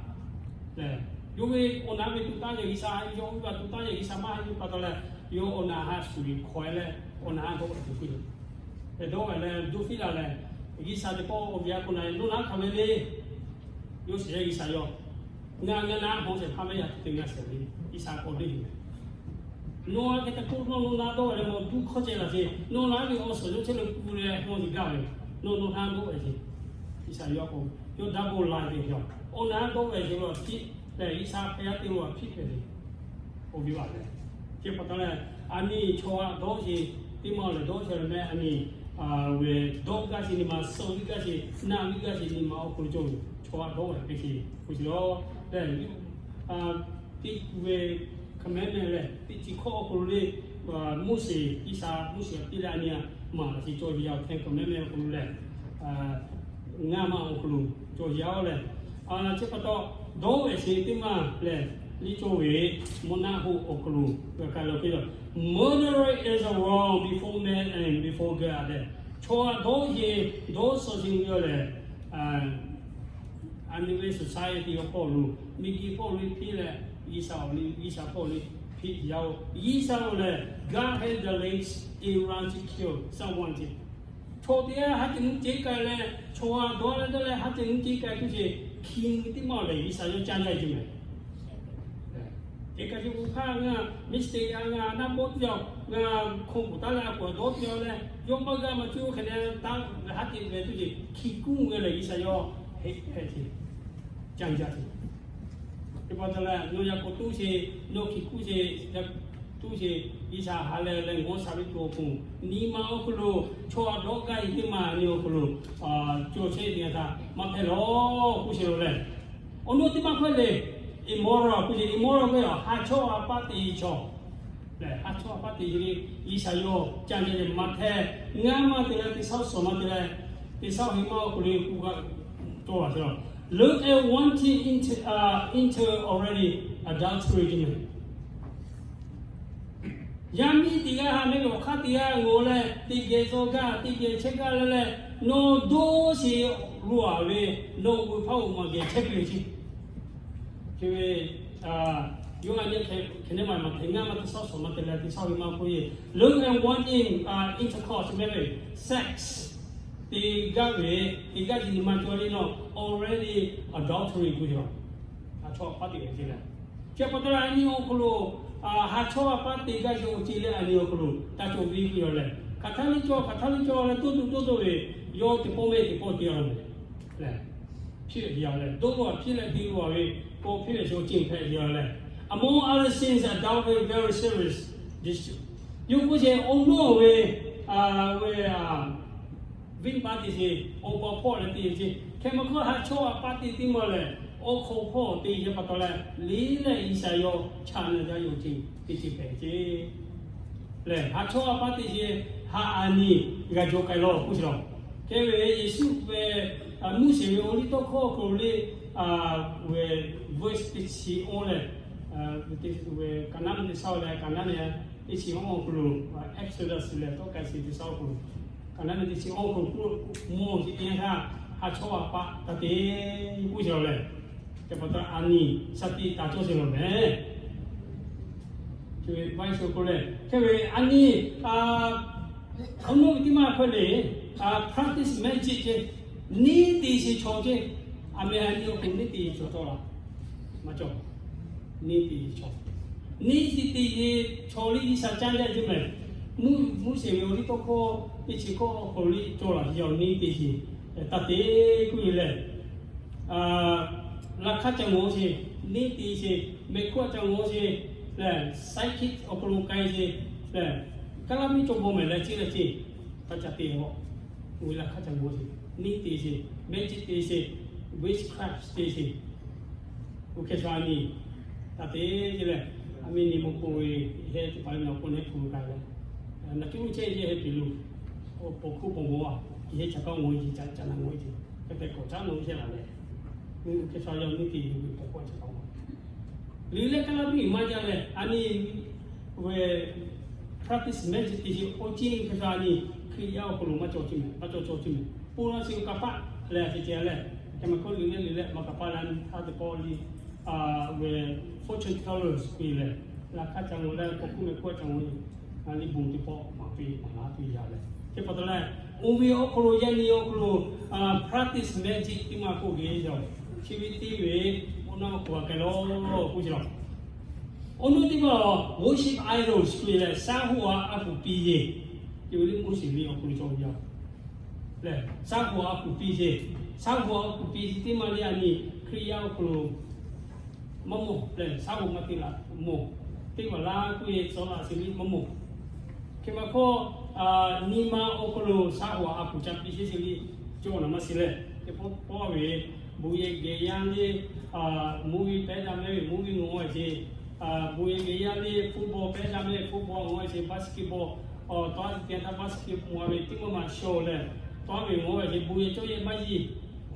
lehˬ, yawˇ ve awˬ na ve tuꞈ taˇ ve G'uiˬsha, yawˇ ve tuꞈ taˇ ve G'uiˬsha maˇ haꞈ ve pa taw leh, yawˇ awˬ na haˉ shuˍ ve hk'aw leh, awˬ na haˉ dawˇ ve sheˍ k'oˆ sheˍ. Dawˇ ve lehˬ, dawˇ fiˉ la lehˬ, G'uiˬsha teˇ pawˆ awˬ viˉ a k'o na, nawˬ na hk'aˬ ve le. Yawˇ shiˍ leh G'uiˬsha yawˇ, ngaˬ ngaˬ na hawˬ shehˍ hpaˇ mehˆ yaˇ te ngaˬ shehˍ ve, G'uiˬsha k'awꞈ deˇ ve. Nawˬ a hk'e te k'oˆ nawˬ nawˬ na dawˇ ve lehˬ, mawˬ duˇ hkawˇ ceh laˬ ce, nawˬ na ve awˬ suhˍ yawˇ chehˇ leh ku leh mawˬ yeˬ gaˇ ve, nawˬ nawˬ na dawˇ ve ce. G'uiˬsha yawˇ k'o, yawˇ daˇ bon la ve yoˬ. Awˬ na dawˇ ve ce lo a hpiˇ lehˬ, G'uiˬsha hk'e yaˇ te lo a hpiˇ hpehꞈ ve. Awˬ viˉ a lehˬ, chi pa taw leh, a nyi chaw a dawˇ sheˍ, teˇ maˇ lehˬ dawˇ sheˍ leh mehˍ a nyi, ve dawˇ gaˇ sheˍ nyi ma, suh viˉ gaˇ sheˍ, naˆ viˉ gaˇ sheˍ nyi ma awˬ hk'aw lo cawˬ ve chaw a dawˇ ve hpehꞈ sheˍ k'oˆ sheˍ lawˬ. Lehˬ, teˇ ve hk'aˬ mehˍ mehˍ lehˬ, teˇ chi hkawˇ awˬ hk'aw lo le, Moˉseˍ, G'uiˬsha Moˉseˍ piˇ leh a nyi a maˍ laꞈ sheˍ cawˬ ve yaˇ oˬ, hk'e hk'aˬ mehˍ mehˍ awˬ hk'aw lo lehˬ, ngaˇ ma awˬ hk'aw lo cawˬ ve yaˇ-oˬ lehˬ, chi pa taw dawˇ ve sheˍ teˇ maˇ lehˬ, liˇ cawˇ ve mvuhˇ naˆ hoˆ awˬ hk'aw lo g'a ka lo hk'e yoˬ. Murder is wrong before man and before God lehˬ, chaw a dawˇ sheˍ dawˇ suh sheˍ ve yoˬ lehˬ, a nyi ve society awˬ hk'aw lo, miˬguiˬ hk'aw lo hpiˇ leh, G'uiˬsha awˬ liˇ, G'uiˬsha hk'aw lo hpiˇ yaˇ-oˬ. G'uiˬsha lo lehˬ, God has the last, it runs to kill someone ce. Chaw teˇ g'aˇ ha ceh nyi ce k'ai leh, chaw a dawˇ leh dawˇ leh ha ceh nyi ce k'ai tuˬ ce, hkiˬ nyi teˇ maˇ lehˬ G'uiˬsha yawˇ caˇ jaˇ ce mehˍ. Teˇ kaꞈ ce k'o hk'aˇ ngaˬ mistake a ngaˬ naˆ bawˆ tuˬ yaˇ, ngaˬ hk'oˆ k'oˍ taˉ leh a k'oˍ dawˇ tuˬ yaˇ leh, yawˇ maˇ g'a maˇ cuˇ hk'e leh taˇ ve ha ceh ve tuˬ ce, hkiˬ kuˇ ve lehˬ G'uiˬsha yawˇ heˆ hpehꞈ ce, caˇ jaˇ ce. Chi pa taw leh nawˬ yaꞈ k'aw tuˇ sheˍ, nawˬ hkiˬ kuˇ sheˍ, tuˇ sheˍ, G'uiˬsha ha lehˬ leh g'awˇ sha ve tuˬ awˬ pon, nyi ma awˬ hk'aw lo chaw a dawˇ gaˇ ve teˇ maˇ nyi awˬ hk'aw lo cawˬ chehˇ ve htaꞈ maˇ hpehꞈ lawˬ k'oˆ sheˍ lo lehˬ, awˬ nu teˇ maˇ hpehꞈ le. Immoral k'oˆ sheˍ, immoral k'oˆ ve a ha chawˇ a paˆ te chaw lehˬ, ha chawˇ a paˆ te ve G'uiˬsha yawˇ caˇ jaˇ ve maˇ hpehꞈ. Ngaˇ maˇ te leh teˇ shaˉ suhˍ maˇ te leh, teˇ shaˉ heˍ maˇ awˬ hk'aw lo ku g'a cawˬ la ce. Look at one thing into, into already adultery ce mehˍ. Yaˇ miˇ teˇ g'aˇ ha mehˆ ve awˬ hk'aˇ teˇ g'aˇ ngawˬ leh teˇ geh tawˇ gaˇ, teˇ geh chehˇ gaˇ leh leh, nawˬ dawˇ sheˍ lo a ve, nawˬ ve hpaˇ oˬ maˬ geh chehˇ piˇ ve ce. Chi ve yawˇ a nyi hk'e neˇ maˬ maˇ hpehꞈ, ngaˇ maˇ teˇ shaˉ suhˍ maˇ te leh teˇ shaˉ ve maˇ k'oˆ ve. Look at one thing, intercourse mehˍ ve, sex, teˇ g'aˇ ve, teˇ g'aˇ nyi ma cawˬ le nawˬ already adultery k'oˆ ve yoˬ. Ha chawˇ a paˆ te ve ce leh, chi pa taw leh a nyi awˬ hk'aw lo ha chawˇ a paˆ te gaˇ ve awˬ ceuˬ leh a nyi awˬ hk'aw lo taˇ cawˬ ve k'oˆ ve yoˬ lehˬ, hk'aˬ htaˇ liˇ cawˬ, hk'aˬ htaˇ liˇ cawˬ leh toˇ tuˬ toˇ toˇ ve, yawˇ teˇ pawˆ mehˆ teˇ pawˆ te a lo lehˬ, hpiˇ ve yaˇ lehˬ, dawˇ lo a hpiˇ leh te lo a ve, k'awꞈ hpiˇ ve sho ceuˬ hpehꞈ ve yaˇ lehˬ, among other sins, adultery very serious district. Yawˇ k'oˆ ce, awˬ mawˇ ve, ve venˇbaˆ teˇ sheˍ, awˬ pa hpawˇ leh te ce. Hk'e maˇ hkawˇ ha chawˇ a paˆ te teˇ maˇ lehˬ, awˬ hk'aw hpawˇ te ce pa taw leh, le leh G'uiˬsha yawˇ chaꞈ na jaˇ ve awˬ ceuˬ teˇ ceuˬ hpehꞈ ce. Lehˬ ha chawˇ a paˆ te ce, ha a nyi g'a jaw k'ai lawˬ k'oˆ ce lawˬ. Hk'e ve Yeˍsuˆ ve Moˉseˍ ve awˬ liˇ tawˇ hkawˇ hk'aw lo le, ve verse teˇ chi awˇ leh, ve Kaˍnaˆ teˇ shaˉ leh Kaˍnaˆ leh teˇ chi awˇ hk'aw lo, Exodus leh tawˇ k'ai shiˍ teˇ shaˉ awˬ hk'aw lo, Kaˍnaˆ teˇ chi awˇ hk'aw lo k'oˆ mawˬ ce teˇ yanˇ htaˇ ha chawˇ a paˆ taˇ te k'oˆ ce lawˬ lehˬ, chi pa taw a nyi shaˍ tiꞈ taˍ cawˇ sheˍ lawˬ mehˍ. Chi ve vaˇ sho k'o lehˬ, hk'e ve a nyi, hk'aw nawˇ ve teˇ maˇ hpehꞈ le, practice mehˆ ce ce, neˇ te sheˍ chaw ce, a mehˍ a nyi awˬ hk'aw neˇ te chaw cawˇ la, maˇ cawˬ. Neˇ te sheˍ chaw, neˇ te sheˍ chaw liˇ G'uiˬsha caˇ jaˇ ce mehˍ. Moˉseˍ ve awˬ liˇ tawˇ hkawˇ teˇ chi hkawˇ awˬ hk'aw lo le cawˬ la ve awˬ neˇ te sheˍ taˇ te k'oˆ ve lehˬ, laꞈ hk'aˇ ca ngawˬ sheˍ, neˇ te sheˍ, mehˍ hkuˇ a ca ngawˬ sheˍ lehˬ, psychic awˬ hk'aw lo k'ai sheˍ lehˬ, kaˇ laˇ miˇ cawˬ bawˬ mehˍ leh ceˇ leh ceˇ, hk'aˇ ca te a, oˇ ve laꞈ hk'aˇ ca ngawˬ sheˍ, neˇ te sheˍ, magic te sheˍ, witchcraft te sheˍ. Oˇ hk'e sha a nyi, taˇ te ceˇ lehˬ, a miˇ nyi mawˇ k'oˆ ve, heh teˇ hpaˍ ve naˬ k'o neˇ hpu lo k'ai leh, naˬ cuˇ luˇ chehˇ ve heh piˍ lo, pawˬ hkuˇ pawˬ mawˬ a, yehˬ heh ca kaˇ ngawˬ e ce, ca ca na ngawˬ e ce, hk'e te kawꞈ caˉ nawˬ chehˇ laˬ leh, oˇ hk'e sha yaˇ neˇ te ve pawˬ hkuˇ a ca kaˇ mawˬ. Liꞈ leh kaˇ laˇ miˇ maˇ jaˇ leh, a nyi ve practice magic te sheˍ, awˬ ciˉ hk'e sha a nyi, Hkriꞈ yaˇ awˬ hk'aw lo maˇ cawˬ ceˇ mehˍ, maˇ cawˬ cawˬ ceˇ mehˍ. Pon la sheˍ kaˍ paˆ leh a ce ce leh, hk'e mehˍ hkawˇ liꞈ leh liꞈ leh maˇ kaˍ paˆ leh a nyi htaˇ teˇ pawˆ liˇ ve fortune tellers k'oˆ e lehˬ, laꞈ hk'aˇ ca ngawˬ leh pawˬ hkuˇ mehˍ hkuˇ a ca ngawˬ leh, a liˇ bon teˇ pawˆ maˍ piˇ maˍ laˇ piˇ yaˇ leh, hk'e pa taw leh, oˇ ve awˬ hk'aw lo yaˇ nyi awˬ hk'aw lo practice magic teˇ maˇ k'oˆ ve yoˬ. Chi ve teˇ ve, oˇ naˆ k'oˆ a k'ai lawˬ k'oˆ ce lawˬ. Oˇ naˆ teˇ maˇ worship idols k'oˆ e leh, shaˉ hoꞈ a a kuˬ piˇ yeˬ, ce ve liˇ Moˉseˍ ve awˬ hk'aw lo cawˬ ve yoˬ. Lehˬ shaˉ hoꞈ a kuˬ piˇ sheˍ, shaˉ hoꞈ a kuˬ piˇ sheˍ teˇ maˇ leh a nyi Hkriꞈ yaˇ awˬ hk'aw lo maˇ mawˬ lehˬ, shaˉ hoꞈ maˇ te laꞈ mawˬ, teˇ maˬ laˇ k'oˆ e tcuh laꞈ sheˍ liˇ maˇ mawˬ. Hk'e maˇ hkawˇ, nyi ma awˬ hk'aw lo shaˉ hoꞈ a kuˬ ca piˇ sheˍ sheˍ liˇ cawˬ naˍ maˇ shiˍ leh, teˇ pawˆ pawˆ ve bon yehˬ geh yaˇ liˇ movie pehˉ daꞈ mehˍ ve movie ngawˬ a ce, bon yehˬ geh yaˇ liˇ football pehˉ daꞈ mehˍ ve football ngawˬ a ce, basketball, tawˇ a teˇ htaˇ basketball ve teˇ maˇ maˬ shaw lehˬ, tawˇ ve ngawˬ a ce bon yehˬ cawˇ yehˬ maˇ yiˇ.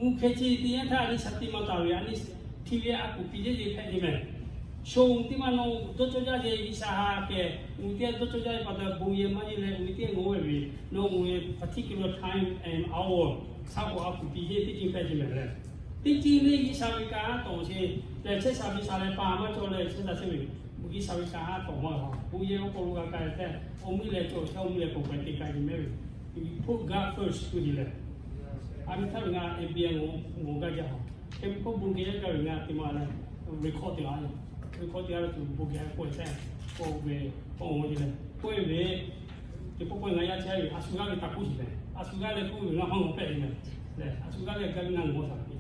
Oˇ hk'e ce teˇ yanˇ htaˇ a nyi shaˍ tiꞈ maˇ taˍ ve a nyi hti ve a kuˬ piˇ yeˬ yeˬ hpehꞈ ve mehˍ. Sho teˇ maˇ nawˬ dawˇ cawˇ jaˇ ce G'uiˬsha ha kehˬ, oˇ ve teˇ yanˇ dawˇ cawˇ jaˇ ve pa taw bon yehˬ maˇ yiˇ leh, oˇ ve teˇ yanˇ ngawˬ ve ve, nawˬ oˇ ve particular time and hour shaˉ hoꞈ a kuˬ piˇ yeˬ teˇ ceuˬ hpehꞈ ce mehˍ lehˬ. Teˇ ceuˬ lehˬ G'uiˬsha ve kanˉ tawˍ ce lehˬ, chehˇ sha ve sha leh pa maˇ cawˬ leh chehˇ sha chehˇ ve, G'uiˬsha ve kanˉ tawˍ maˇ g'a. Bon yehˬ awˬ hk'aw lo g'a k'ai tehꞈ, awˬ miˇ leh cawˬ chehˇ awˬ miˇ leh k'awꞈ k'ai te k'ai ve mehˍ ve, put God first k'oˆ ce lehˬ. A miˇ htaˇ ve ngaˬ A B N ngawˬ gaˇ jaˇ ha. Hk'e ve k'oˆ bon geh yaˇ gaˇ ve ngaˬ teˇ maˇ leh record te la, record te la ve tuˬ bon geh yaˇ k'oˆ e tehꞈ, k'oˆ ve k'oˆ ve lehˬ, k'oˆ e ve, teˇ pawˆ k'oˆ e ngaˬ yaˇ chehˇ ve a shu g'aˇ ve taˍ k'oˆ sheˍ lehˬ, a shu g'aˇ leh k'oˆ ve ngaˬ hawˉ ngawˬ pehˆ ve lehˬ, a shu g'aˇ leh gaˇ ve ngaˬ ngawˬ taˍ ve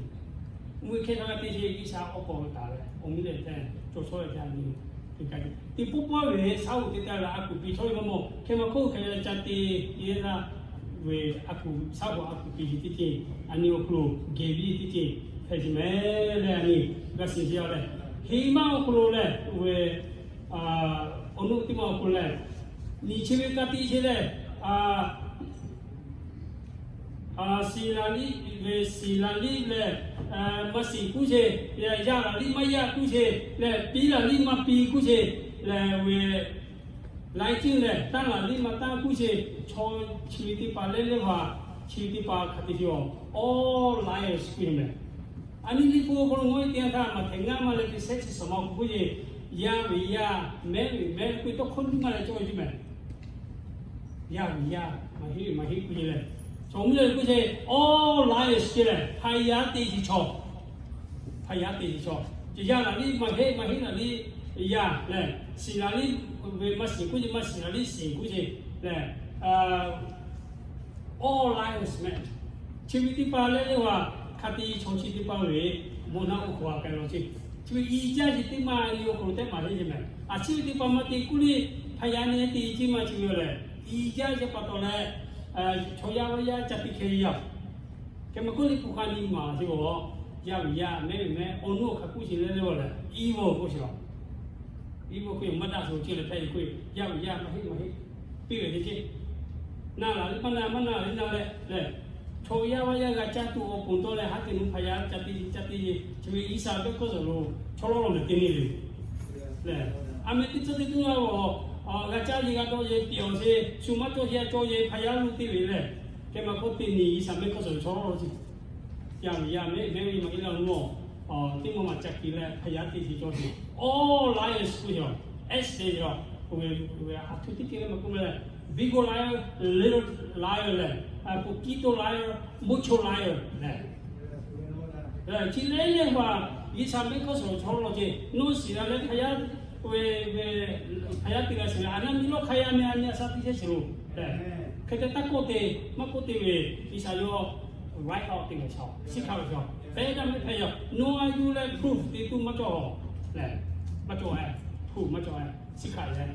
mvuhˇ hkehˇ htaˇ g'a te ce G'uiˬsha awˬ hk'aw lo taˍ leh awˬ miˇ leh tehꞈ cawˬ chawˇ leh tehꞈ a nyi teˇ pawˆ pawˆ ve shaˉ hoꞈ te te leh a kuˬ piˇ chawˇ ve maˇ mawˬ. Hk'e maˇ hkawˇ hk'e leh ca te yeˬ htaˇ ve a kuˬ shaˉ hoꞈ a kuˬ piˇ yeˬ teˇ ceuˬ a nyi awˬ hk'aw lo geh piˇ teˇ ceuˬ hpehꞈ ce mehˍ leh a nyi g'a shiˍ ce a lehˬ, heˍ maˇ awˬ hk'aw lo lehˬ oˇ ve awˬ naˆ teˇ maˇ awˬ hk'aw lo lehˬ, nyi chi ve ka tiꞈ ce lehˬ, shiˍ laˬ liˇ ve shiˍ laˬ liˇ lehˬ, maˇ shiˍ kuˇ ce, yaˇ laˬ liˇ maˇ yaˇ kuˇ ce lehˬ, piˇ laˬ liˇ maˇ piˇ kuˇ ce lehˬ ve, laiˉ ceuˬ lehˬ tanˇ laˬ liˇ maˇ tanˇ kuˇ ce, chaw chi ve teˇ hpaˍ leh leh hpaˍ chi ve teˇ hpaˍ hk'a te ce a, all liars k'oˆ ve mehˍ. A nyi liꞈ hpu awˬ hk'aw lo ngawˬ e teˇ yanˇ htaˇ maˇ hteꞈ ngaˇ maˇ leh te shehˉ chi suhˍ ma kuˬ k'oˆ ce, yaˇ ve yaˇ, mehˉ ve mehˉ k'oˆ ve tawˇ hkawˇ nyiˇ maˇ leh cawˇ ve ce mehˍ. Yaˇ ve yaˇ, maˇ heˆ ve maˇ heˆ k'oˆ ce lehˬ, chaw mvuhˇ leh k'oˆ ce, all liars ce lehˬ, hpaˍ yaˇ te sheˍ chaw, hpaˍ yaˇ te sheˍ chaw, yaˇ laˬ liˇ maˇ heˆ, maˇ heˆ laˬ liˇ yaˇ lehˬ, shiˍ laˬ liˇ ve maˇ shiˍ k'oˆ ce, maˇ shiˍ laˬ liˇ shiˍ k'oˆ ce lehˬ, all liars mehˍ. Chi ve teˇ hpaˍ leh leh hpaˍ hk'a te chaw chi teˇ hpaˍ ve bon naˆ oˇ hk'aw a k'ai lawˬ ce. Chi ve i jaˇ ce teˇ maˇ nyi awˬ hk'aw lo tehꞈ maˍ le ce mehˍ. A chi ve teˇ hpaˍ maˇ te k'oˆ le, hpaˍ yaˇ nehˉ te ce maˇ chi ve lehˬ, i jaˇ ce pa taw leh, chaw yaˇ vaˇ yaˇ ca te hkeh ve yaˇ. Hk'e maˇ k'oˆ liꞈ hpu hk'a nyi maˍ ce a, yaˇ ve yaˇ, mehˉ ve mehˉ, awˬ nuˇ awˬ hk'aˬ k'oˆ ce leh leh a lehˬ, evil k'oˆ ce a. Evil k'oˆ ve maˇ daꞈ shuˍ ce lehˬ hpehꞈ ve k'oˆ ve, yaˇ ve yaˇ maˇ heˆ maˇ heˆ piˇ ve teˇ ce. Na laˬ liˇ maˇ na, maˇ na liˇ na leh lehˬ, chaw yaˇ vaˇ yaˇ g'a caˇ tuˬ awˬ pon dawˇ leh haˉ te nu hpaˍ yaˇ ca te ce, ca te ce, chi ve G'uiˬsha ve hkawˇ suhˍ lo chaw lawˇ lawˬ lehˬ te ne ve lehˬ, a meh teˇ tcuhˇ teˇ tuˇ laˇ a, g'a caˇ ce g'a dawˇ ce piˍ awˬ ce, shu maˇ cawˇ ce a cawˇ ce hpaˍ yaˇ lo te ve lehˬ, hk'e maˇ k'oˆ te ne G'uiˬsha mehˉ hkawˇ suhˍ lo chaw lawˇ lawˬ ce. Yaˇ ve yaˇ, mehˉ ve mehˉ ve maˇ heˆ laˇ lo, teˇ maˇ maˇ ca piˇ leh hpaˍ yaˇ te ce cawˇ ce. All liars k'oˆ ce a, S te ce a, a htu teˇ ceuˬ leh maˇ k'oˆ leh, big liar, little liar lehˬ, poquito liar, mucho liar lehˬ, chi leh leh hpaˍ G'uiˬsha mehˉ hkawˇ suhˍ lo chaw lawˇ ce. Nawˬ shiˍ la leh hpaˍ yaˇ ve, hpaˍ yaˇ te g'a shiˍ ve, a naˇ miˇ lawˇ hk'a yaˇ meh a nyi a shaˉ teˇ chehˇ shiˍ lo lehˬ, hk'e te taˇ k'oˆ te, maˇ k'oˆ te ve, G'uiˬsha yawˇ write out te g'a shaˍ, shiˉ hkanˍ ve shaˍ Hpehˇ daꞈ mehˆ hpehꞈ yaˇ, nawˬ a yuˬ leh proof te tuˬ maˇ cawˬ leh, maˇ cawˬ-e, proof maˇ cawˬ-e, chi hk'aˬ leh.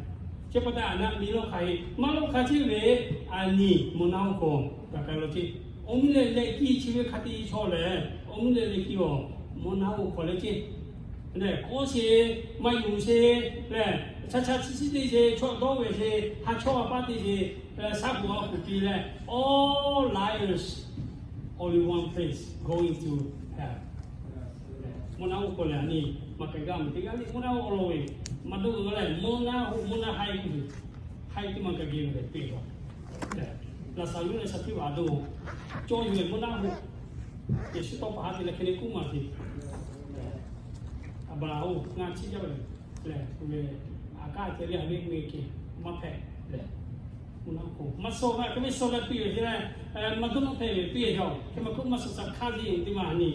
Chi pa taw a naˆ miˬ lawˇ hk'aˬ hk'e maˇ lawˇ hk'aˬ chi ve, a nyi mvuhˇ naw oˇ hk'aw gaˬ k'ai lo ceˇ. Awˬ miˇ leh leh kiˇ chi ve hk'a te chaw lehˬ, awˬ miˇ leh leh kiˇ-oˬ, mvuhˇ naw oˇ hk'aw leh ceˇ. Lehˬ k'awꞈ sheˍ, maˇ yonˍ sheˍ lehˬ, chaˇ chaˇ chiˇ chiˇ teˇ sheˍ, chaw dawˇ ve sheˍ, ha chawˇ a paˇ te sheˍ, shaˉ hoꞈ a hoꞈ piˇ leh, all liars, only one place, going to hell. Mvuhˇ naw oˇ hk'aw lehˬ a nyi maˇ k'ai gaˇ mehˍ teˇ g'aˇ le. Mvuhˇ naw oˇ awˬ lawn ve maˇ dawˇ g'a leh, mvuhˇ naw oˇ mvuhˇ naw haiˬ kuˬ, haiˬ teˇ maˬ kaꞈ geh ve leh piˇ-a. Laˍzaˍruˆ leh shaˍ htiˇ baˬ a dawˇ, cawˇ yuˬ leh mvuhˇ naw oˇ, Yeˍsuˆ tawˇ pa ha te leh hk'e le kuˉ maˬ te. Aˍbraˍhanˍ-oˬ, ngaˬ chiˇ jaˇ ve lehˬ, a kaˉ ceh le a ve k'oˆ ve kehˬ maˇ hpehꞈ lehˬ, mvuhˇ naw oˇ hk'aw maˇ suh g'a hk'e ve suh leh piˇ ve te leh, maˇ dawˇ nawˇ hpehꞈ ve piˇ-e jaˇ-oˬ. Hk'e maˇ k'oˆ maˇ suh shaˍ hk'aˇ zeˇ yoˬ teˇ maˬ a nyi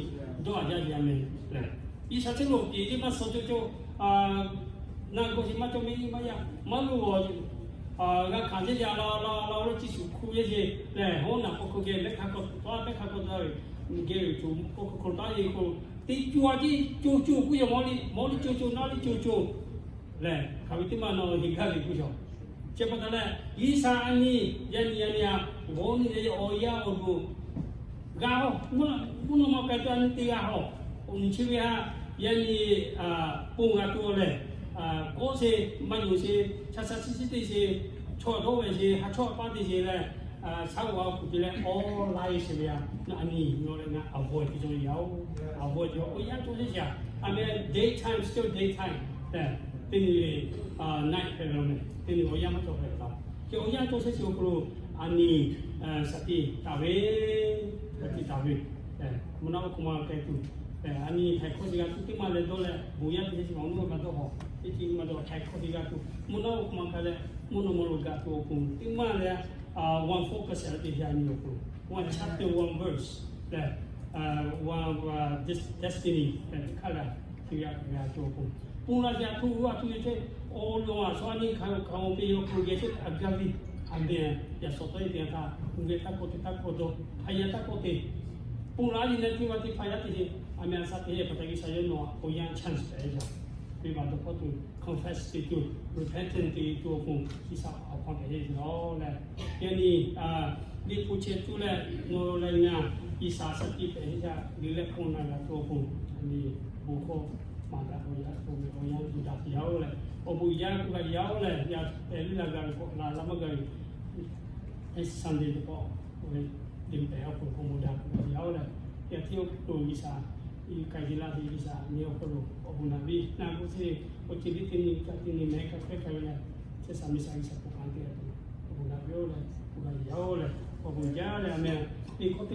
dawˇ a jaˇ ve a mehˍ lehˬ, G'uiˬsha chehˇ lo piˇ teˇ maˇ suh cawˇ cawˇ, naˬ gawˬ sheˍ maˇ cawˇ mehˆ maˇ yaˇ maˇ lo g'a hkanˍ ceˇ yaˇ la la la lo ciˇ shuˍ hkuˇ ve ceˇ lehˬ, hawˉ naˬ k'o hk'aw geh mehˆ hk'a k'aw taˍ, mehˆ hk'a k'aw taˍ ve geh ve tuˬ k'o hk'aw taˍ ve k'o, teˇ co a ciˇ co co kuˇ yaw mawˇ liˇ mawˇ liˇ co co naˇ liˇ co co lehˬ, hk'aˬ ve teˇ maˇ nawˬ heˍ gaˇ ve kuˇ yaw. Chi pa taw leh, G'uiˬsha a nyi, yaˇ nyi yaˇ nyi a, g'awˇ nyi yaˇ awˬ yanˇ awˬ duˬ g'a-oˬ, mvuhˇ naw ma k'ai tuˬ a nyi teˇ g'aˇ hawˬ, awˬ nyi chi ve ha, yaˇ nyi ponˬ g'a tuˬ lehˬ, k'awꞈ sheˍ, maˇ yonˍ sheˍ, chaˇ chaˇ chiˇ chiˇ teˇ sheˍ, chaw dawˇ ve sheˍ, ha chawˇ a paˇ te sheˍ leh, shaˉ hoꞈ a kuˬ te leh awˬ laiˉ sheˍ ve a, a nyi yaw leh ngaˬ avoid te cawˇ ve yaˇ-oˬ, avoid te ve awˬ yanˇ cawˇ sheˍ sheˍ a. A mehˍ daytime, still daytime. Teˇ nyi ve night hpehꞈ ve mehˍ, teˇ nyi awˬ yanˇ maˇ cawˬ hpehꞈ la. Chi awˬ yanˇ cawˇ sheˍ sheˍ awˬ hk'aw lo a nyi shaˍ tiꞈ taˍ ve, shaˍ tiꞈ taˍ ve, mvuhˇ naw oˇ hk'aw ma k'ai tuˬ, a nyi htaiˍ hkawˇ te g'a tuˬ teˇ maˇ leh dawˇ leh, bon yaˇ teˇ sheˍ sheˍ awˬ nuˇ maˇ dawˇ hawˬ, teˇ ceuˬ maˇ dawˇ htaiˍ hkawˇ te g'a tuˬ, mvuhˇ naw oˇ hk'aw ma k'ai leh, mvuhˇ naw ma lo gaˬ tuˬ awˬ pon teˇ maˇ leh, one focus a te a nyi awˬ pon, one chapter, one verse leh, one destiny leh teˇ hk'aˇ leh, teˇ g'aˇ g'a tuˬ awˬ pon, ponˬ la yaˇ tuˬ a tuˬ ve ceˇ, awˬ lawn a shaw a nyi hk'aˬ hk'aˬ awˬ pon geh awˬ pon geh ceˇ a gaˇ ve, a mehˍ yaꞈ shawˍ tawˆ e te a htaˇ, uˬ geh taˇ kawˆ te taˇ kawˆ dawˇ, hk'aˬ yaˇ taˇ kawˆ te, ponˬ la a nyi leh teˇ maˇ teˇ hpaˍ yaˇ te sheˍ, a mehˍ a shaˍ te pa taw G'uiˬsha yawˇ nawˬ awˬ yanˇ chance hpehꞈ ve yaˇ, venˇbaˆ dawˇ hpawˇ tuˬ confess te tuˬ, repentance te tuˬ awˬ pon G'uiˬsha awˬ hk'aw hpehꞈ ve yaˇ lawˬ leh, yaˇ nyi liꞈ hpu chehˇ tuˬ leh, nawˬ leh ngaˬ G'uiˬsha shaˍ tiꞈ hpehꞈ ve yaˇ, liꞈ leh hk'oˆ na g'a tuˬ awˬ pon, a nyi bon hkawˇ maˍ daꞈ ve yaˇ, bon ve awˬ yanˇ tuˬ daꞈ te yaˇ-oˬ leh, awˬ bon yaˇ k'oˆ g'a yaˇ-oˬ leh, yaˇ pehˬ liˇ la g'a ve k'awꞈ la la maˇ g'a ve Sunday teˇ pawˆ, liꞈ pehˬ awˬ pon bon daꞈ k'oˆ g'a yaˇ-oˬ leh, yaˇ hteˇ awˬ hk'aw lo G'uiˬsha, k'ai ve laˇ ve G'uiˬsha nyi awˬ hk'aw lo awˬ bon daꞈ ve na k'oˆ chi, awˬ ceuˬ liˇ teˇ nyi kaꞈ teˇ nyi mehˍ kaꞈ hpehˇ k'ai ve leh, G'uiˬsha miˬ shaˍ G'uiˬsha k'oˆ kaꞈ te awˬ pon awˬ bon daꞈ ve-oˬ leh, k'oˆ g'a yaˇ-oˬ leh, awˬ bon jaˇ leh a mehˍ, teˇ hkawˇ teˇ